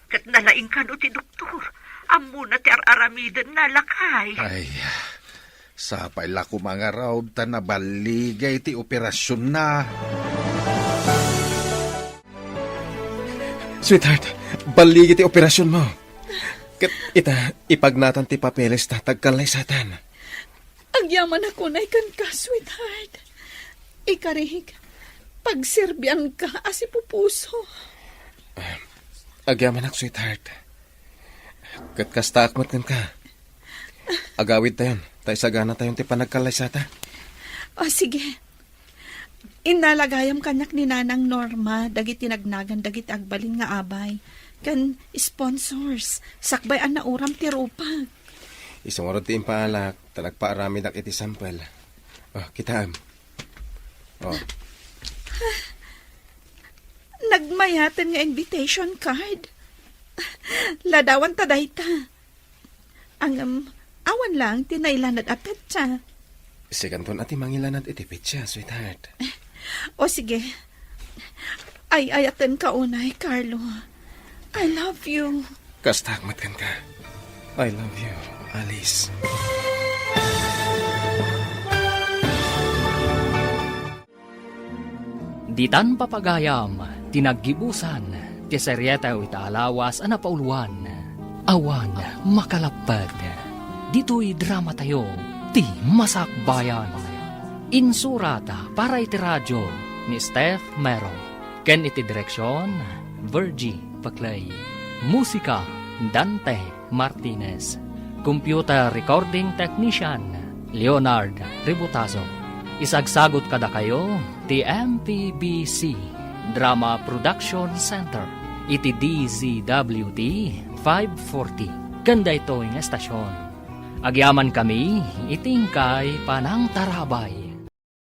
Ket nalaing kano ti doktor. Ammona ti ar-aramidenna, lakay. Ay, sapay la koma ngarud ta naballigay ti operasionna. Sweetheart, balligi ti operasionmo. Ket ita, ipagnatan ti papeles ta agkallaysatan. Agyamanak unay kenka, sweetheart. Ikarik, pagserbianka a sipupuso. Agyamanak, sweetheart. Ket kastaak met kenka. Agawidtayon, ta isaganatayon ti panagkallaysata. O, sige. Innala gayam kaniak ni Nanang Norma dagiti nagnagan dagiti agbalin nga abay ken sponsors sakbay a nauram ti rupak. Isu ngarud ti impaalak ta nagpaaramidak iti sampel. O, kitaem. O. Nagmayaten nga invitation card. Ladawanta dayta. Ngem, awan laeng ti nailanad a petsa. Sikanton a ti mangilanad iti petsa, sweetheart. O sige. Ay-ayatenka unay, Carlo. I love you. Kastaak met kenka. I love you, Alice. Ditan papagayam ti naggibusan ti serietew ita a lawas a napauluan, Awan Makalapped. Ditoy dramatayo ti Masakbayan. Insurat para iti radio ni Steph Mero, ken iti direksion, Virgie Paclay. Musika, Dante Martinez. Computer Recording Technician, Leonard Ributazo. Isagsagut kadakayo ti M P B C Drama Production Center iti D Z W T five forty. Ken daytoy nga estasion, agyamankami iti inkay panangtarabay.